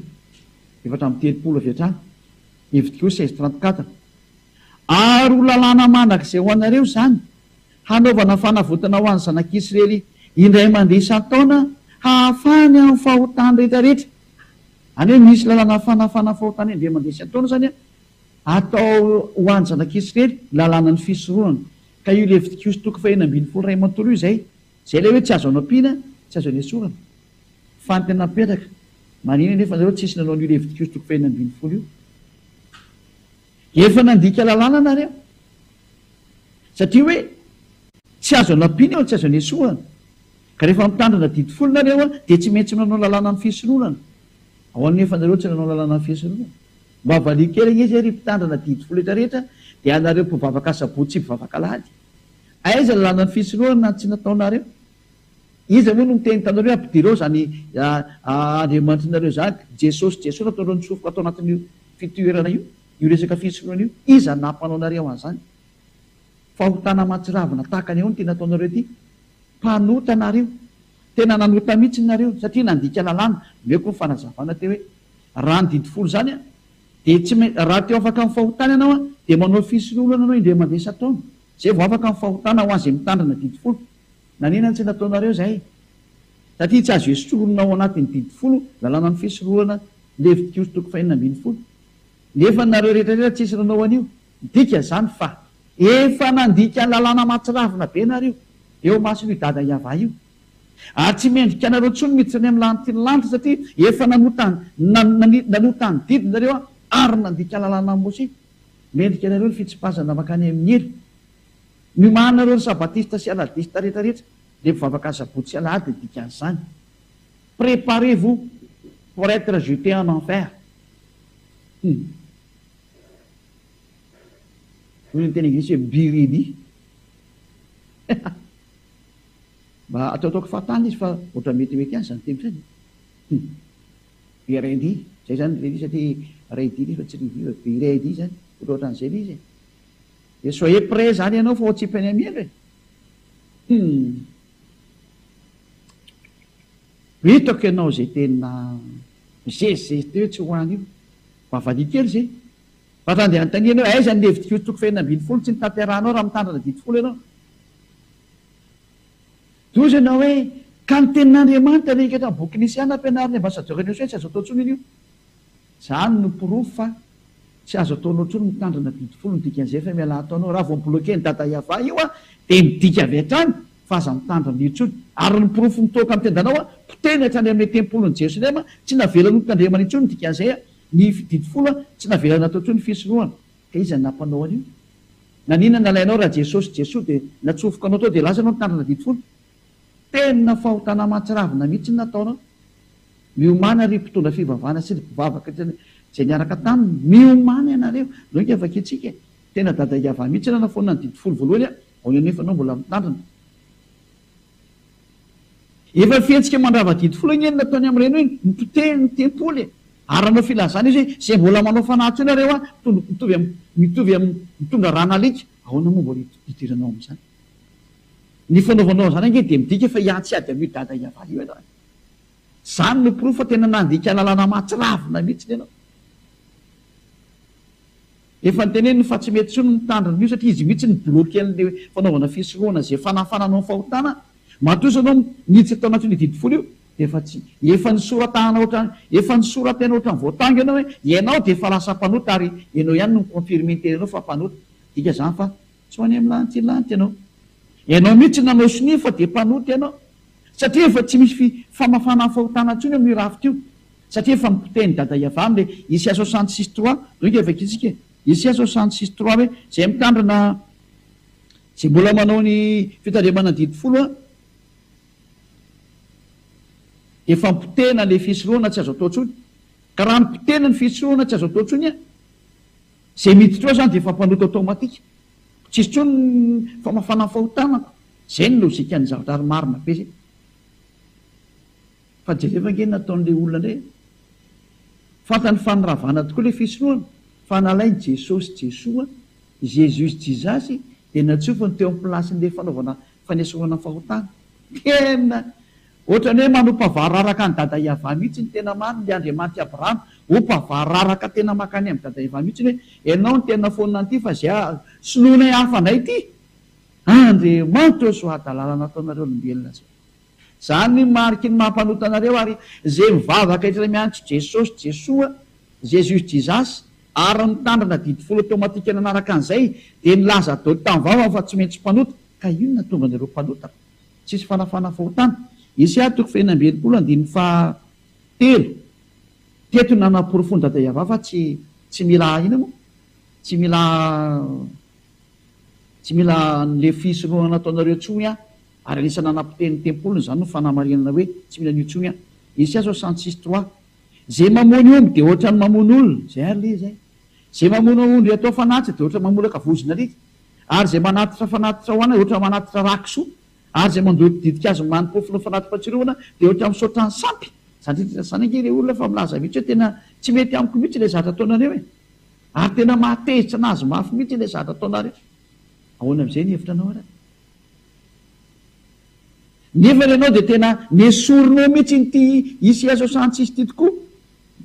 34 avy hatrany, Levitikosy 16 34. Ary ho lalàna mandrakizay ho anareo izany, hanaovana fanavotana ho an'ny zanak'Israely indray mandeha isan-taona, hahafahany amin'ny fahotany rehetrarehetra. Any hoe misy lalàna fanafana fahotana indray mandeha isan-taona izany an, atao ho an'ny zanak'Israely, lalànan'ny fisoronana. Ka io Levitikosy toko faha-16 iray manontolo io izay. Izay ilay hoe tsy azo anampiana, tsy azo anesorana. Fa ny tena mipetraka, maninona nefa nareo tsisy nanao an'io Levitikosy toko faha-16 io? Efa nandika lalàna nareo. Satria hoe tsy azo anampiana io, tsy azo anesorana. Ka rehefa mitandrina didy folo nareo dia tsy maintsy manao lalànan'ny fisoronana. Ahoana nefa nareo tsy nanao lalànan'ny fisoronana? Mba valio kely ange izay ry mpitandrina didy folo rehetra rehetra dia anareo mpivavaka asabotsy sy mpivavaka alahady. Aiza ny lalànan'ny fisoronana tsy nataonareo? Iza moa no miteny taminareo hoe ampidiro ao izany Andriamanitrinareo izany, Jesosy Jesosy nataonareo nitsofoka tao anatin'io fitoerana io, io resaka fisoronana io, iza no nampanao anareo an'izany? Fahotana mahatsiravina tahaka ny ahoana ity nataonareo ity? Mpanota nareo. Tena nanota mihitsy nareo satria nandika lalàna. Omeko ny fanazavana teo hoe raha ny didy folo izany dia tsy maintsy raha te ho afaka amin'ny fahotana ianao dia manao fisoronana ianao indray mandeha isan-taona. Izay vao afaka amin'ny fahotana ho an'izay mitandrina didy folo. Nanina no tsy nataonareo izay? Satria tsy azo esorina ao anatin'ny didy folo lalànan'ny fisoronana Levitikosy toko fahenina ambinifolo. Nefa nareo rehetra rehetra tsisy nanao an'io. Midika izany fa efa nandika lalàna mahatsiravina be nareo eo imason'io dada Yavah io. Ary tsy mendrika anareo intsony miditra any amin'ny lanitry ny lanitra satria efa nanota nanota ny didy nareo ary nandika lalànan'i Mosesy. Mendrika anareo ny fitsipazana mankany amin'ny helo. Miomàna nareo ry sabatista sy aladista rehetra rehetra, le mpivavaka asabotsy sy alahady ny dikan'izany. Préparez vous pour être jeté en enfer. Hum. Hoy ny teny anglisy hoe be ready. Mba ataotaoko fahatany izy fa ohatra metimety ihany izany teny izany. Hum. Be ready. Zay zany ready satria ready izy fa tsy ready fa be ready zany. Ohatrohatran'izay ilay izy e. Dia soyez prêt zany ianao fa ho atsipy any amin'ny helo e! Hum. Hitako ianao izay tena mizezizezy teo tsy ho any io. Mba valia kely izay. Fa raha andeha hanontaniana hoe aiza ny Levitikosy toko fahenina ambinifolo tsy notanterahanao raha mitandrina didy folo ianao? Tohizo ianao hoe ka ny tenin'Andriamanitra rehetra amin'ny boky Nisiana ampianarin'ny ambassadeur Nioso hoe tsy azo atao intsony iny io. Zany no porofo fa tsy azo ataonao intsony mitandrina didy folo ny dikan'izay fa mialà ataonao raha vao mi-bloquer ny dada Yavah io a dia midika avy hatrany fa aza mitandrina io intsony ary ny porofo mitoaka amin'ny tendanao a potehiny hatrany amin'ilay tempolin'i Jerosalema tsy navelany ho tandremana intsony ny dikan'izay a ny didy folo a tsy navelany natao intsony ny fisorohana ka iza no nampanao an'io? Naninona nalainao raha Jesosy Jesoa dia natsofoka anao tao dia lasa ianao nitandrina didy folo? Tena fahotana mahatsiravina mihitsy ny nataonao. Miomàna ry mpitondra fivavahana sy ry mpivavaka izay niaraka taminy, miomàna ianareo. Ndao ange vakintsika e. Tena dada Yavah mihitsy nanafoana ny didy folo voalohany a, ao anefa ianao mbola mitandrina. Efa fihetsika mandrava didy folo ange ny nataony amin'ireny hoe nipotehiny ny tempoly e. Ary nanao filazana izy hoe izay mbola manao fanahy intsony nareo a, mitovy amin'ny mitovy amin'ny mitondra ran'alika. Ahoana moa mbola hidiranao amin'izany? Ny fanaovanao an'izany ange dia midika fa hiantsy ady amin'io dada Yavah io ianao e. Zany no porofo fa tena nandika lalàna mahatsiravina mihitsiny ianao. Efa noteneniny fa tsy mety intsony ny mitandrina an'io satria izy mihitsy ni-bloquer an'ilay fanaovana fisorohana izay fanafanana ny fahotana. Matoa ianao niditra tao anatin'io didy folo io dia efa tsy efa nisoratana ohatran'ny efa nisoratena ohatran'ny voatango ianao hoe ianao dia efa lasa mpanota ary ianao ihany no mi-confirmer ny tenanao fa mpanota. Midika izany fa tsy ho any amin'ny lanitra lanitra ianao. Ianao mihitsy nanao sonia fa dia mpanota ianao. Satria efa tsy misy fi famafana ny fahotana intsony amin'io rafitra io. Satria efa nopotehin'i Dada Yavah amin'ilay Isaia 66 trois, donc efa vakintsika e. Isaia 66 trois hoe izay mitandrina, izay mbola manao ny fitandremana ny didy folo an, efa nopotehina ilay fisorohana tsy azo atao intsony. Ka raha nopotehina ny fisorohana tsy azo atao intsony an, izay miditra ao izany dia efa mpanota automatique. Tsisy intsony ny famafana ny fahotana ko. Zay ny logique-n'ny zavatra ary marina be zay. Fa jereo ange ny nataon'ilay olona indray e. Fantany fa niravana tokoa ilay fisorohana fa nalainy Jesosy Jesoa, Jesus Jesus, dia natsofony teo amin'ny place-n'ilay fanaovana. fanesorana ny fahotana. Tena ohatran'ny hoe manompa vararaka an'i Dada Yavah mihitsy ny tena marina, ilay Andriamanitr'i Abrahama. Ompa vararaka tena mankany amin'i Dada Yavah mihitsy hoe ianao no tena foanina an'ity fa izay soloinay hafa indray ity. Andriamanitra ô zao hadalana nataonareo olombelona zao. Zany ny mariky ny maha mpanota anareo ary ze mivavaka isra miantso Jesosy Jesoa, Jesus Jesus, ary mitandrina didy folo automatique nanaraka an'izay dia nilaza dol tamin'ny vavany fa tsy maintsy mpanota ka inona tonga anareo mpanota tsisy fanafana fahotana Isaia toko faha 66 andininy faha telo teto nanaporofoan'i Dada Yavah fa tsy tsy mila inona moa tsy mila Tsy mila an'le fisorohana ataonareo intsony aho, ary anisan'ny nanapotehiny ny tempoliny izany no fanamarinana hoe tsy mila an'io intsony aho. Isaia 66 trois. Ze mamono omby dia ohatran'ny mamono olona, zay ary le izy eh. Ze mamono ondry atao fanatitra dia ohatran'ny mamolaka vozon'alika. Ary ze manatitra fanatitra hohanina dia ohatran'ny manatitra rà kisoa. Ary ze mandoto ditin-kazo manim-pofona fanati-pahatsiarovana dia ohatran'ny misaotra ny sampy. Zany rehetra zany ange le olona fa milaza mihitsy hoe tena tsy mety amiko mihitsy le zavatra ataonareo e. Ary tena mahatezitra anazy mafy mihitsy ilay zavatra ataonareo. Ahoana amin'izay ny hevitra anao ary? Nefa ianao dia tena nesorinao mihitsy ity Isaia 66 ity tokoa.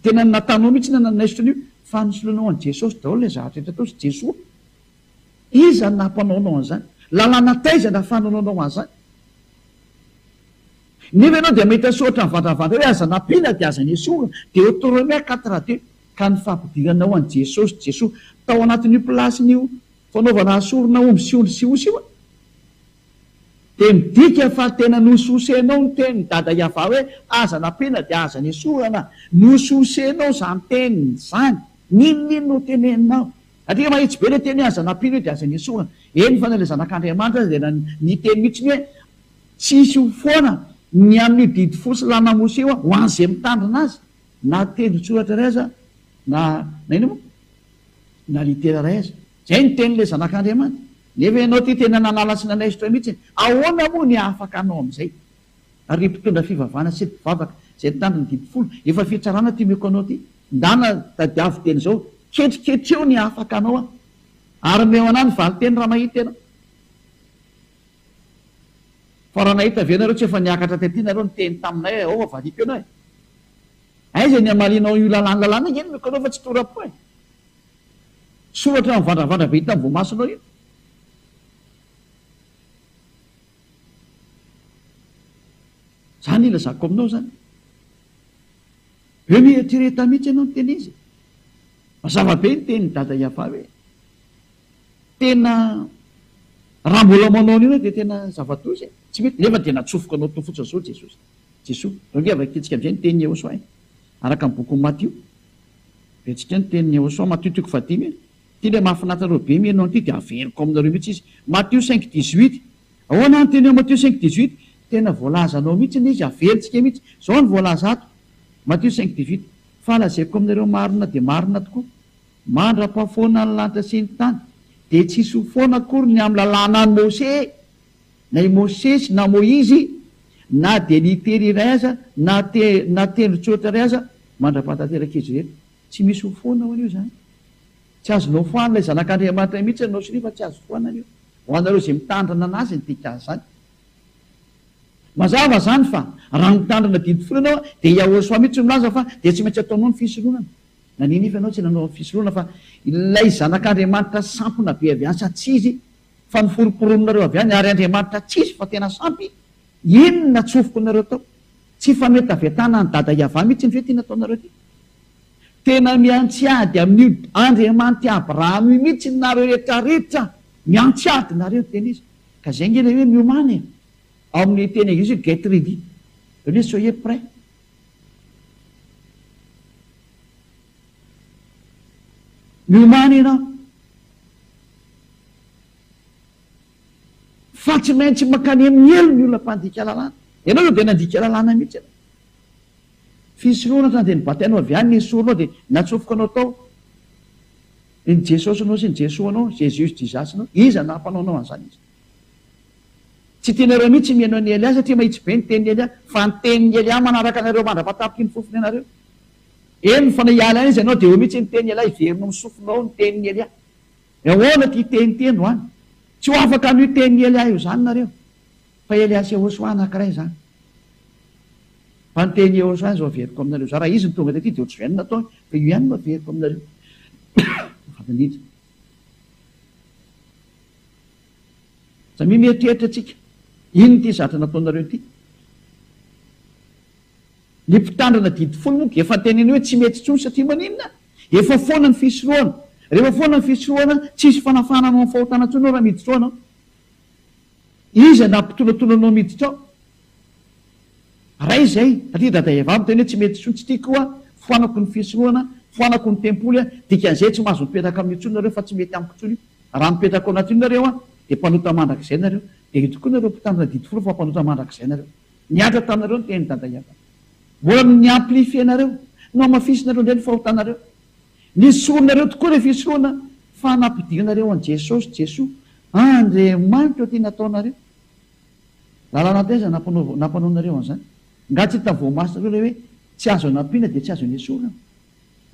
Tena natanao mihitsy ny nanaisotra an'io fa nisoloanao an'i Jesosy daholo ilay zavatra rehetra tao sy Jesoa. Iza no nampanao anao an'izany? Lalàna taiza nahafahanao nanao an'izany? Nefa ianao dia mahita soratra mivandravandra hoe aza nampiana dia aza nesorina. Deoteronomia 4 2. Ka ny fampidiranao an'i Jesosy, Jesoa, tao anatin'io place-n'io fanaovana sorona omby sy ondry sy osy io dia midika fa tena nososenao ny tenin'i Dada Yavah hoe aza nampiana dia aza nesorana. Nososenao izany teniny izany. N'inon'inona no teneninao. Satria mahitsy be ilay teny hoe aza nampiana io dia aza nesorana. Eny fa na ilay Zanak'Andriamanitra aza dia niteny mihitsy ny hoe tsy hisy ho foana ny amin'io didy fo sy lalàna Mosesy io ho an'izay mitandrina azy. Na tendron-tsoratra iray aza na na inona moa? Na litera iray aza. Izay ny tenin'ilay Zanak'Andriamanitra. Nefa ianao ity tena nanala sy nanaisotra mihitsy. Ahoana moa ny hahafaka anao amin'izay? Ry mpitondra fivavahana sy ry mpivavaka izay nitandro ny didy folo, efa fitsarana ity omeko anao ity. Ndana tadiavo teny izao. Ketriketreo ny hahafaka anao aho. Ary omeo anah ny valinteny raha mahita ianao. Fa raha nahita ve nareo tsy efa niakatra tety nareo niteny taminay hoe ao fa valiako ianao e! Aiza ny hamalianao io lalàna lalàna ange no omeko anao fa tsy tora-po e! Soratra mivandravandra be hita amin'ny voamasonao io. Zany ilazako aminao zany. Be mieritrereta mihitsy ianao niteny izy. Mazava be ny tenin'i Dada Yava hoe Tena raha mbola manao an'io ianao dia tena zava-doza e! Tsy mety, nefa dia natsofoka anao tao fotsiny izao Jesosy. Jesoa. Izao ange vakintsika amin'izay ny tenin'i Yehosua e! Araka ny bokin'i Matio. Vakintsika ny tenin'i Yehosua, Matio toko fahadimy e! Ity ilay mahafinaritra anareo be mihaino an'ity dia averiko aminareo mihitsy izy. Matio cinq dix-huit. Ahoana ny teny ao Matio cinq dix-huit? Tena voalazanao mihitsy ilay izy, averintsika mihitsy. Izao no voalaza ato, Matio cinq dix-huit, Fa lazaiko aminareo marina dia marina tokoa, Mandra-pahafoana ny lanitra sy ny tany, dia tsy hisy ho foana akory ny amin'ny lalànan'i Mose, na i Mosesy na Moizy, na dia litera iray aza, na te, na tendron-tsoratra iray aza, mandra-pahatanterak'izy ireny. Tsy misy ho foana ho an'io izany. Tsy azonao foanina ilay Zanak'Andriamanitra mihitsy ianao sy fa tsy azo foanana io. Ho anareo izay mitandrina an'azy ny dikan'izany. Mazava izany fa raha mitandrina didy folo ianao dia Yahoshuah mihitsy no milaza fa dia tsy maintsy ataonao ny fisoronana. Nania nefa ianao tsy nanao fisorohana fa ilay zanak'Andriamanitra sampona be avy any sa tsy izy fa noforomporoninareo avy any ary Andriamanitra tsy izy fa tena sampy inona natsofokonareo tao? Tsy fametavetana an'i Dada Yavah mihitsy ve ity nataonareo ity? Tena miantsy ady amin'io Andriamanitr'i Abrahama io mihitsy nareo rehetra rehetra miantsy ady nareo tena izy ka zay nge ilay hoe miomàna e! Ao amin'ny teny anglisy hoe get ready, izany hoe soyez prêt. Miomàna ianao. Fa tsy maintsy mankany amin'ny helo ny olona mpandika lalàna. Ianao izao dia nandika lalàna mihitsy ianao. Fisorohana hatrany dia nibatainao avy any ny esorinao dia natsofoka anao tao ny Jesosinao sy ny Jesoanao, Jesus Jesus-nao. Iza no nampanao anao an'izany izy? Tsy tianareo mihitsy mihaino an'i Elia satria mahitsy be ny tenin'i Elia, fa ny tenin'i Elia manaraka anareo mandra-pahatapitry ny fofony anareo. Eny fa na hiala any aza ianao dia eo mihitsy ny tenin'i Elia, hiverina ao amin'ny sofinao ny tenin'i Elia. Ahoana ity teny ity androany? Tsy ho afaka amin'io tenin'i Elia io izany nareo. Fa Elias Yehosua anankiray izany. Fa ny teny Yehosua izao averiko aminareo izao, raha izy no tonga taty dia ohatr'izay no nataony, fa io ihany no averiko aminareo. Azafady indrindra. Samia mieritreritra antsika, inona ity zatra nataonareo ity? Ny mpitandrina didy folo moa efa teneno hoe tsy mety intsony satria maninona? Efa foana ny fisorohana. Rehefa foana ny fisorohana, tsisy fanafahana anao amin'ny fahotana intsony eo raha miditra ao ianao. Iza nampitolatola anao miditra ao? Ray izay, satria dada Eva miteny hoe tsy mety intsony, tsy tiako io an, foanako ny fisorohana, foanako ny tempoly an, dikan'izay tsy mahazo mipetraka amin'io intsony nareo fa tsy mety amiko intsony io. Raha mipetraka ao anatin'io nareo an, dia mpanota mandrakizay nareo. Dia io tokoa nareo mpitandrina didy folo fa mpanota mandrakizay nareo. Nihatra taminareo ny tenin'i Dada Yavah. Mbola ni-amplifier-nareo, nohamafisinareo indray ny fahotanareo. Nesorinareo tokoa ilay fisoronana fa nampidirinareo an'i Jesosy, Jesoa, Andriamanitra ity nataonareo. Lalàna taiza nampanaonareo an'izany? Nga tsy hita voamasonareo ilay hoe tsy azo anampiana dia tsy azo nesorina?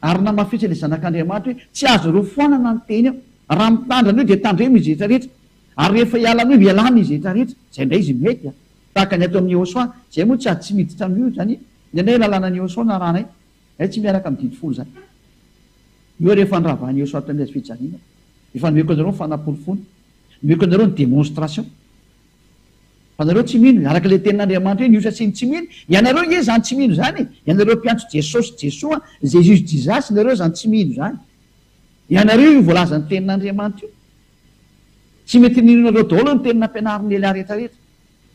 Ary namafisiny ilay Zanak'Andriamanitra hoe tsy azo rofoanana ny teny eo. Raha mitandrina an'io dia tandremo izy rehetra rehetra. Ary rehefa hiala an'io, ialana izy rehetra rehetra. Izay indray izy mety a. Tahaka ny ato amin'ny Yehosua. Izay moa tsy azo tsy miditra amin'io izany. Ny anay lalànan'i Yehosua no arahanay. Izay tsy miaraka amin'ny didy folo izany. Io rehefa niravahan'i Yehosua tamin'ny hazo fijaliana. Efa nomeko anareo ny fanaporofoana. Nomeko anareo ny démonstration. Fa nareo tsy mino, araka ilay tenin'Andriamanitra hoe ny osa sy ny tsy mino, ianareo nge izany tsy mino izany e, ianareo mpiantso Jesosy Jesoa, Jesus Jesus, nareo izany tsy mino izany. Ianareo io voalazan'ny tenin'Andriamanitra io. Tsy mety ninoanareo daholo ny teny nampianarin'i Elia rehetra rehetra.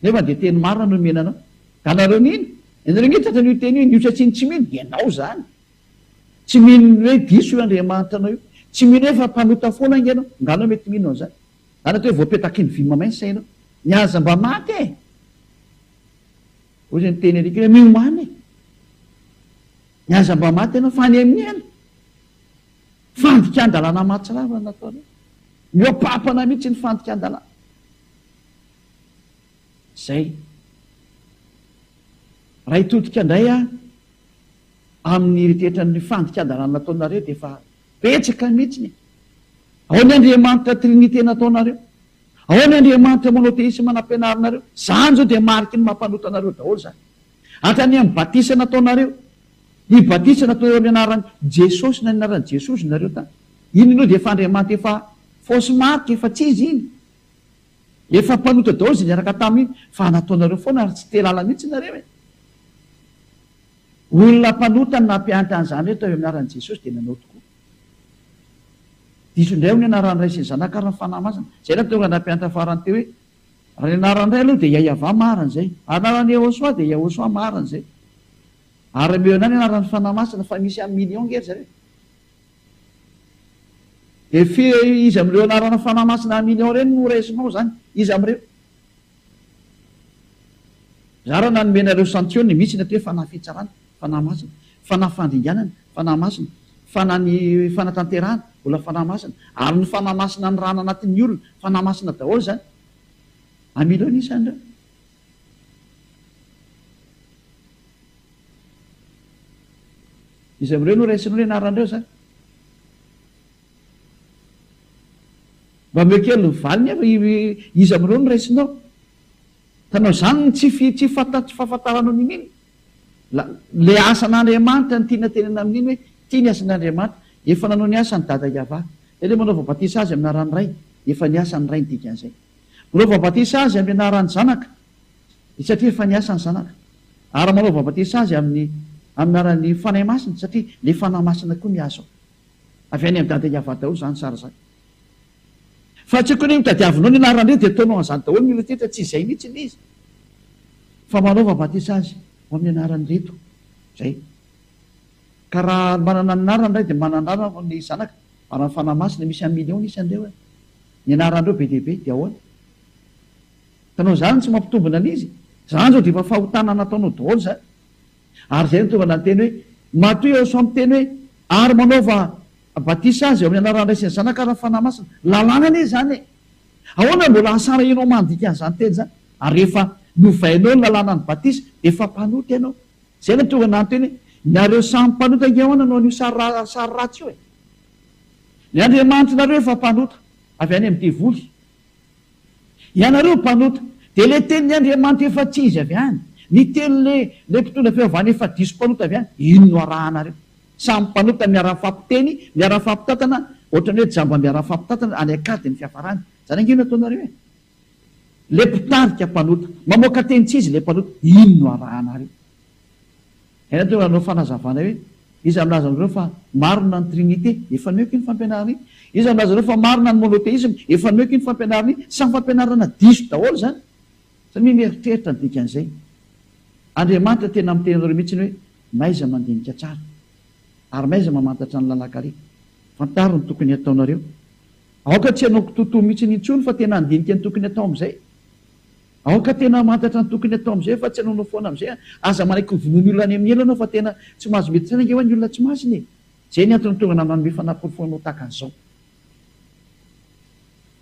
Nefa dia teny marina no nomena anao. Ka nareo nino? Ianareo nge tratran'io teny io, ny osa sy ny tsy mino, ianao izany. Tsy mino ny hoe diso io Andriamanitra anao io. Tsy mino hoe fa mpanota foana ange ianao. Nga anao mety mino an'izany? Zany atao hoe voapetaky ny vy mamay ny sainao. Ny aza mba maty e! Hoy izay niteny Eric hoe miomàna e! Ny aza mba maty ianao fa any amin'ny helo. Fandikan-dalàna mahatsiravina no nataonao. Mihoa-papana mihitsy ny fandikan-dalàna. Zay. Raha hitodika indray aho amin'ny eritreritra ny fandikan-dalàna nataonareo dia efa Betsaka mihitsy e! Ao ny Andriamanitra Trinite nataonareo. Ao ny Andriamanitra Monotheisme nampianarinareo. Zany zao dia mariky ny mampanota anareo daholo zany. Hatrany amin'ny batisa nataonareo. Ny batisa nataonareo amin'ny anaran'i Jesosy na ny anaran'i Jesozy nareo tany. Iny aloha dia efa Andriamanitra efa fausse marque, efa tsy izy iny. Efa mpanota daholo izay niaraka taminy iny fa nataonareo foana ary tsy te lala mihitsy nareo e! Olona mpanota no nampiantra an'izany hoe tao amin'ny anaran'i Jesosy dia nanao tokoa. Diso indray hono ny anaran'ny Ray sy ny Zanaka ary ny Fanahy Masina. Izay no tonga nampiantra farany teo hoe raha ny anaran'ny Ray aloha dia Yayavah marina izay. Anaran'i Yehosua dia Yahosua marina izay. Ary omeo anay ny anaran'ny Fanahy Masina fa misy un million nge ry zareo. Dia firy iza amin'ireo anarana Fanahy Masina un million ireny no raisinao izany? Iza amin'ireo? Zara nanome anareo santione mihitsy ny atao hoe fanahy fitsarana, fanahy masina, fanahy fandringanana, fanahy masina, fanahy ny fanatanterahana, mbola fanahy masina, ary ny fanahy masina nirahana anatin'ny olona, fanahy masina daholo izany. Amileo ny isan'ireo. Iza amin'ireo no raisinao ny anaran'ireo izany? Mba omeo kely ny valiny aho fa iza amin'ireo no raisinao? Hitanao izany ny tsy fi tsy fanta tsy fahafantaranao n'inona. La le asan'Andriamanitra no tiana tenena amin'iny hoe ity ny asan'Andriamanitra. Efa nanao ny asany Dada Yavah. Zay le manaova batisa azy amin'ny anaran'ny Ray. Efa niasa ny Ray ny dikan'izay. Manaova batisa azy amin'ny anaran'ny Zanaka. Satria efa niasa ny Zanaka. Ary manaova batisa azy amin'ny amin'ny anaran'ny Fanahy Masina satria le Fanahy Masina koa miasa ao. Avy any amin'i Dada Yavah daholo izany sary izany. Fa tsy akory hoe tadiavinao ny anaran'ireo dia ataonao an'izany daholo ny olona rehetra, tsy izay mihitsy ilay izy. Fa manaova batisa azy ho amin'ny anaran'ireto. Izay. Ka raha manana ny anarany ray dia manana anarana ny zanaka, ary ny Fanahy Masina, misy un million ny isan'ireo e. Ny anaran'ireo be dia be, dia ahoana? Hitanao izany tsy mampitombina an'izy. Izany izao dia efa fahotana nataonao daholo izany. Ary izay no tonga nanteny hoe, Matoa Yehosua miteny hoe, Ary manaova batisa azy ao amin'ny anaran'ny Ray sy ny Zanaka ary ny Fanahy Masina. Lalàna anie izany e! Ahoana no mbola hasarahinao mandika an'izany teny izany? Ary rehefa novainao ny lalànan'ny batisa, dia efa mpanota ianao. Izay no tonga nanteny hoe, Nareo samy mpanota ange ahoana no an'io sary sary ratsy io e? Ny Andriamanitrareo efa mpanota, avy any amin'ny devoly. Ianareo mpanota. Dia ilay tenin'ny Andriamanitra efa tsy izy avy any, ny tenin'ilay ilay mpitondra fivavahana efa diso mpanota avy any, ino no arahanareo? Samy mpanota miara-mifampiteny, miara-mifampitantana, ohatran'ny hoe jamba miara-mifampitantana any an-kady ny fiafarany. Izany ange no ataonareo e! Ilay mpitarika mpanota, mamoaka teny tsy izy ilay mpanota, ino no arahanareo? Ianao tonga hanao fanazavana hoe, iza milaza aminareo fa marina ny trinite? Efa nomeko iny fampianarana iny. Iza milaza aminareo fa marina ny monothéisme? Efa nomeko iny fampianarana iny. Samy fampianarana diso daholo izany. Samia mieritreritra ny dikan'izay. Andriamanitra tena miteny anareo mihitsy hoe, mahaiza mandinika tsara. Ary mahaiza mamantatra ny lalan-kaleha. Fantaro ny tokony hataonareo. Aoka tsy hanao kitoatoa mihitsy intsony fa tena handinika ny tokony hatao amin'izay. Aoka tena hamantatra ny tokony atao amin'izay fa tsy hanaonao foana amin'izay an! Aza manaiky ho vonoin'ny olona any amin'ny helo ianao fa tena tsy mahazo mety saina ange hoa ny olona tsy masina e! Izay ny antony tonga nanome fanaporofoanao tahaka an'izao.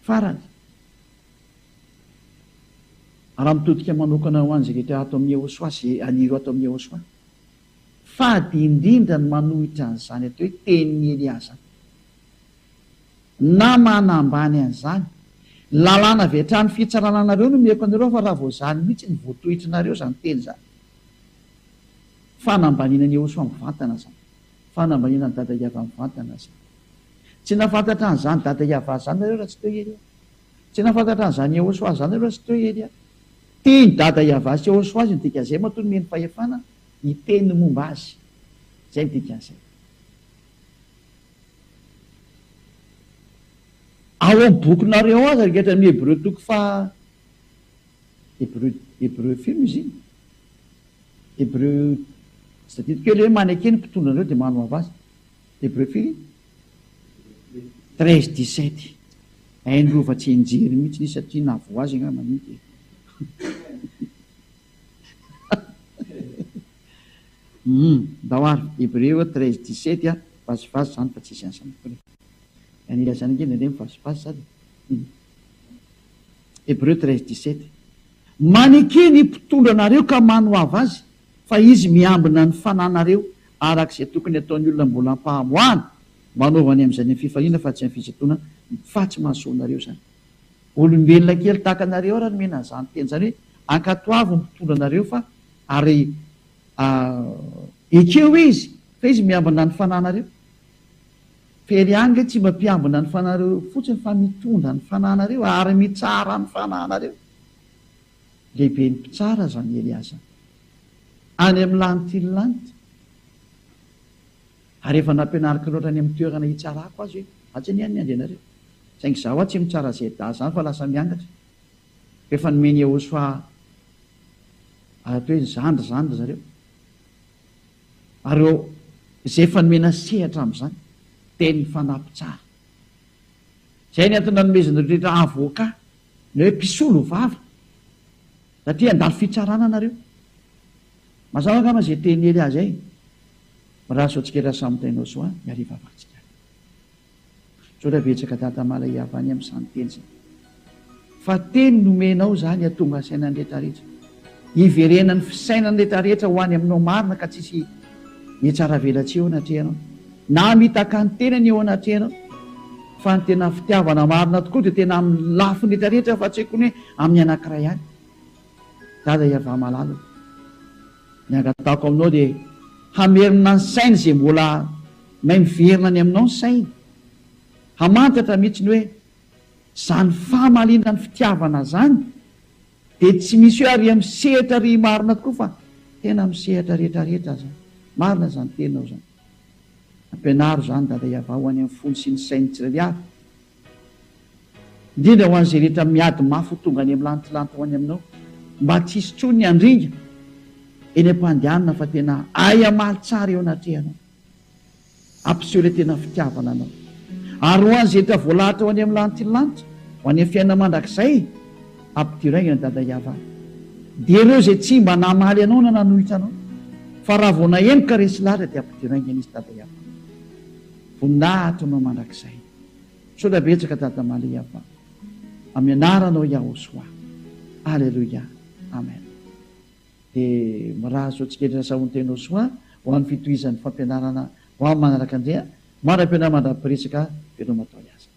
Farany, raha mitodika manokana ho an'izay rehetra ato amin'ny Yehosua sy an'ireo ato amin'ny Yehosua, fady indrindra ny manohitra an'izany atao hoe tenin'i Elia izany. Na manambany an'izany. Lalàna avy hatrany fitsarana anareo no omeko anareo fa raha vao izany mihitsy no voatohitrinareo izany teny izany. Fanambaniana an'i Yehosua mivantana izany. Fanambaniana an'i Dada Yavah mivantana izany. Tsy nahafantatra an'izany Dada Yavah izany nareo raha tsy teo i Elia. Tsy nahafantatra an'izany Yehosua izany nareo raha tsy teo i Elia. Tian'i Dada Yavah sy Yehosua izy ny dikan'izay matoa nomeny fahefana hiteny ny momba azy. Izay ny dikan'izay. Ao amin'ny bokinareo ao aza rehetra amin'ny Hebreo toko faha Hebreo Hebreo firy moa izy iny? Hebreo tsy tadidiko kely hoe maneke ny mpitondra anareo dia manoava azy. Hebreo firy? 13 17. Hain'ny rova tsy enjery mihitsy izy satria nahavoa azy angamba iny dia. Humm ndao ary, Hebreo 13 17 a, vazivazy zany fa tsisy an'izany akory e. Ny ilazana ange indraindray mivazivazy sady e. Humm. Hebreo 13 17 Maneke ny mpitondra anareo ka manoava azy, fa izy miambina ny fananareo araka izay tokony hataon'ny olona mbola am-pahamoahana, manaova ny amin'izany amin'ny fifaliana fa tsy amin'ny fisintonana, fa tsy mahasoa anareo izany. Olombelona kely tahaka anareo ary nomena an'izany teny izany hoe ankatoavy ny mpitondra anareo fa ary ekeo izy fa izy miambina ny fananareo. Fery ihany nge tsy mba mpiambina ny fanareo fotsiny fa mitondra ny fananareo ary mitsara ny fananareo. Lehiben'ny mpitsara izany Elia izany. Any amin'ny lanitry ny lanitra. Ary efa nampianariko loatra any amin'ny toerana hitsarako azy hoe atsy anie ny andrianareo. Saingy izaho hoa tsy mitsara ZA izany fa lasa miangatra. Rehefa nomen'i Yehosua atao hoe zandry izany ry zareo. Ary eo izay efa nomena sehatra amin'izany dia ny fanahy mpitsara. Izay ny antony nanomezana ireo rehetra avocat, ny hoe mpisolo vava. Satria handalo fitsarana nareo. Mazava angamba izay tenin'i Elia izay. Mirary soa antsika rehetra samy tahinao soa ny hariva vakintsika. Misaotra betsaka Dada Malay avy any amin'izany teny izany. Fa teny nomenao izany hatonga saina ny rehetra rehetra. Hiverenan'ny fisainan'ny rehetra rehetra ho any aminao marina ka tsisy mihatsaravelatsihy eo anatrehanao. Na hamitaka ny tenany eo anatrehanao. Fa ny tena fitiavana marina tokoa dia tena amin'ny lafiny rehetra rehetra fa tsy haiko ny hoe amin'ny anankiray ihany. Dada Yavah malala o. Ny angatahako aminao dia hamerina ny sainy izay mbola may miverina any aminao ny sainy. Hamantatra mihitsy ny hoe izany fahamaliana ny fitiavana izany dia tsy misy hoe ary amin'ny sehatra ary marina tokoa fa tena amin'ny sehatra rehetra rehetra izany. Marina izany teninao izany. Ampianaro izany Dada Yavah ho any amin'ny fony sy ny sain'ny tsirairay avy. Indrindra ho an'izay rehetra miady mafy ho tonga any amin'ny lantilanty ho any aminao, mba tsy hisy intsony ny handringa eny am-pandehanana fa tena hay hamaly tsara eo anatrehanao. Hampiseho ilay tena fitiavana anao. Ary ho an'izay rehetra voalahatra ho any amin'ny lantilanty, ho any amin'ny fiainana mandrakizay, ampidiro haingana Dada Yavah. Dia ireo izay tsy mba namaly anao na nanohitra anao, fa raha vao naheno ka resy lahatra dia ampidiro haingana izy Dada Yavah. Voninahitra ho anao mandrakizay. Misaotra betsaka Dada Malia fa amin'ny anaranao Yahoshuah. Aleloia. Amen. Dia mirary soa antsika rehetra Sahontenao soa ho amin'ny fitohizan'ny fampianarana ho amin'ny manaraka indray. Mandra-pihaona mandra-piresaka veloma daholo aza.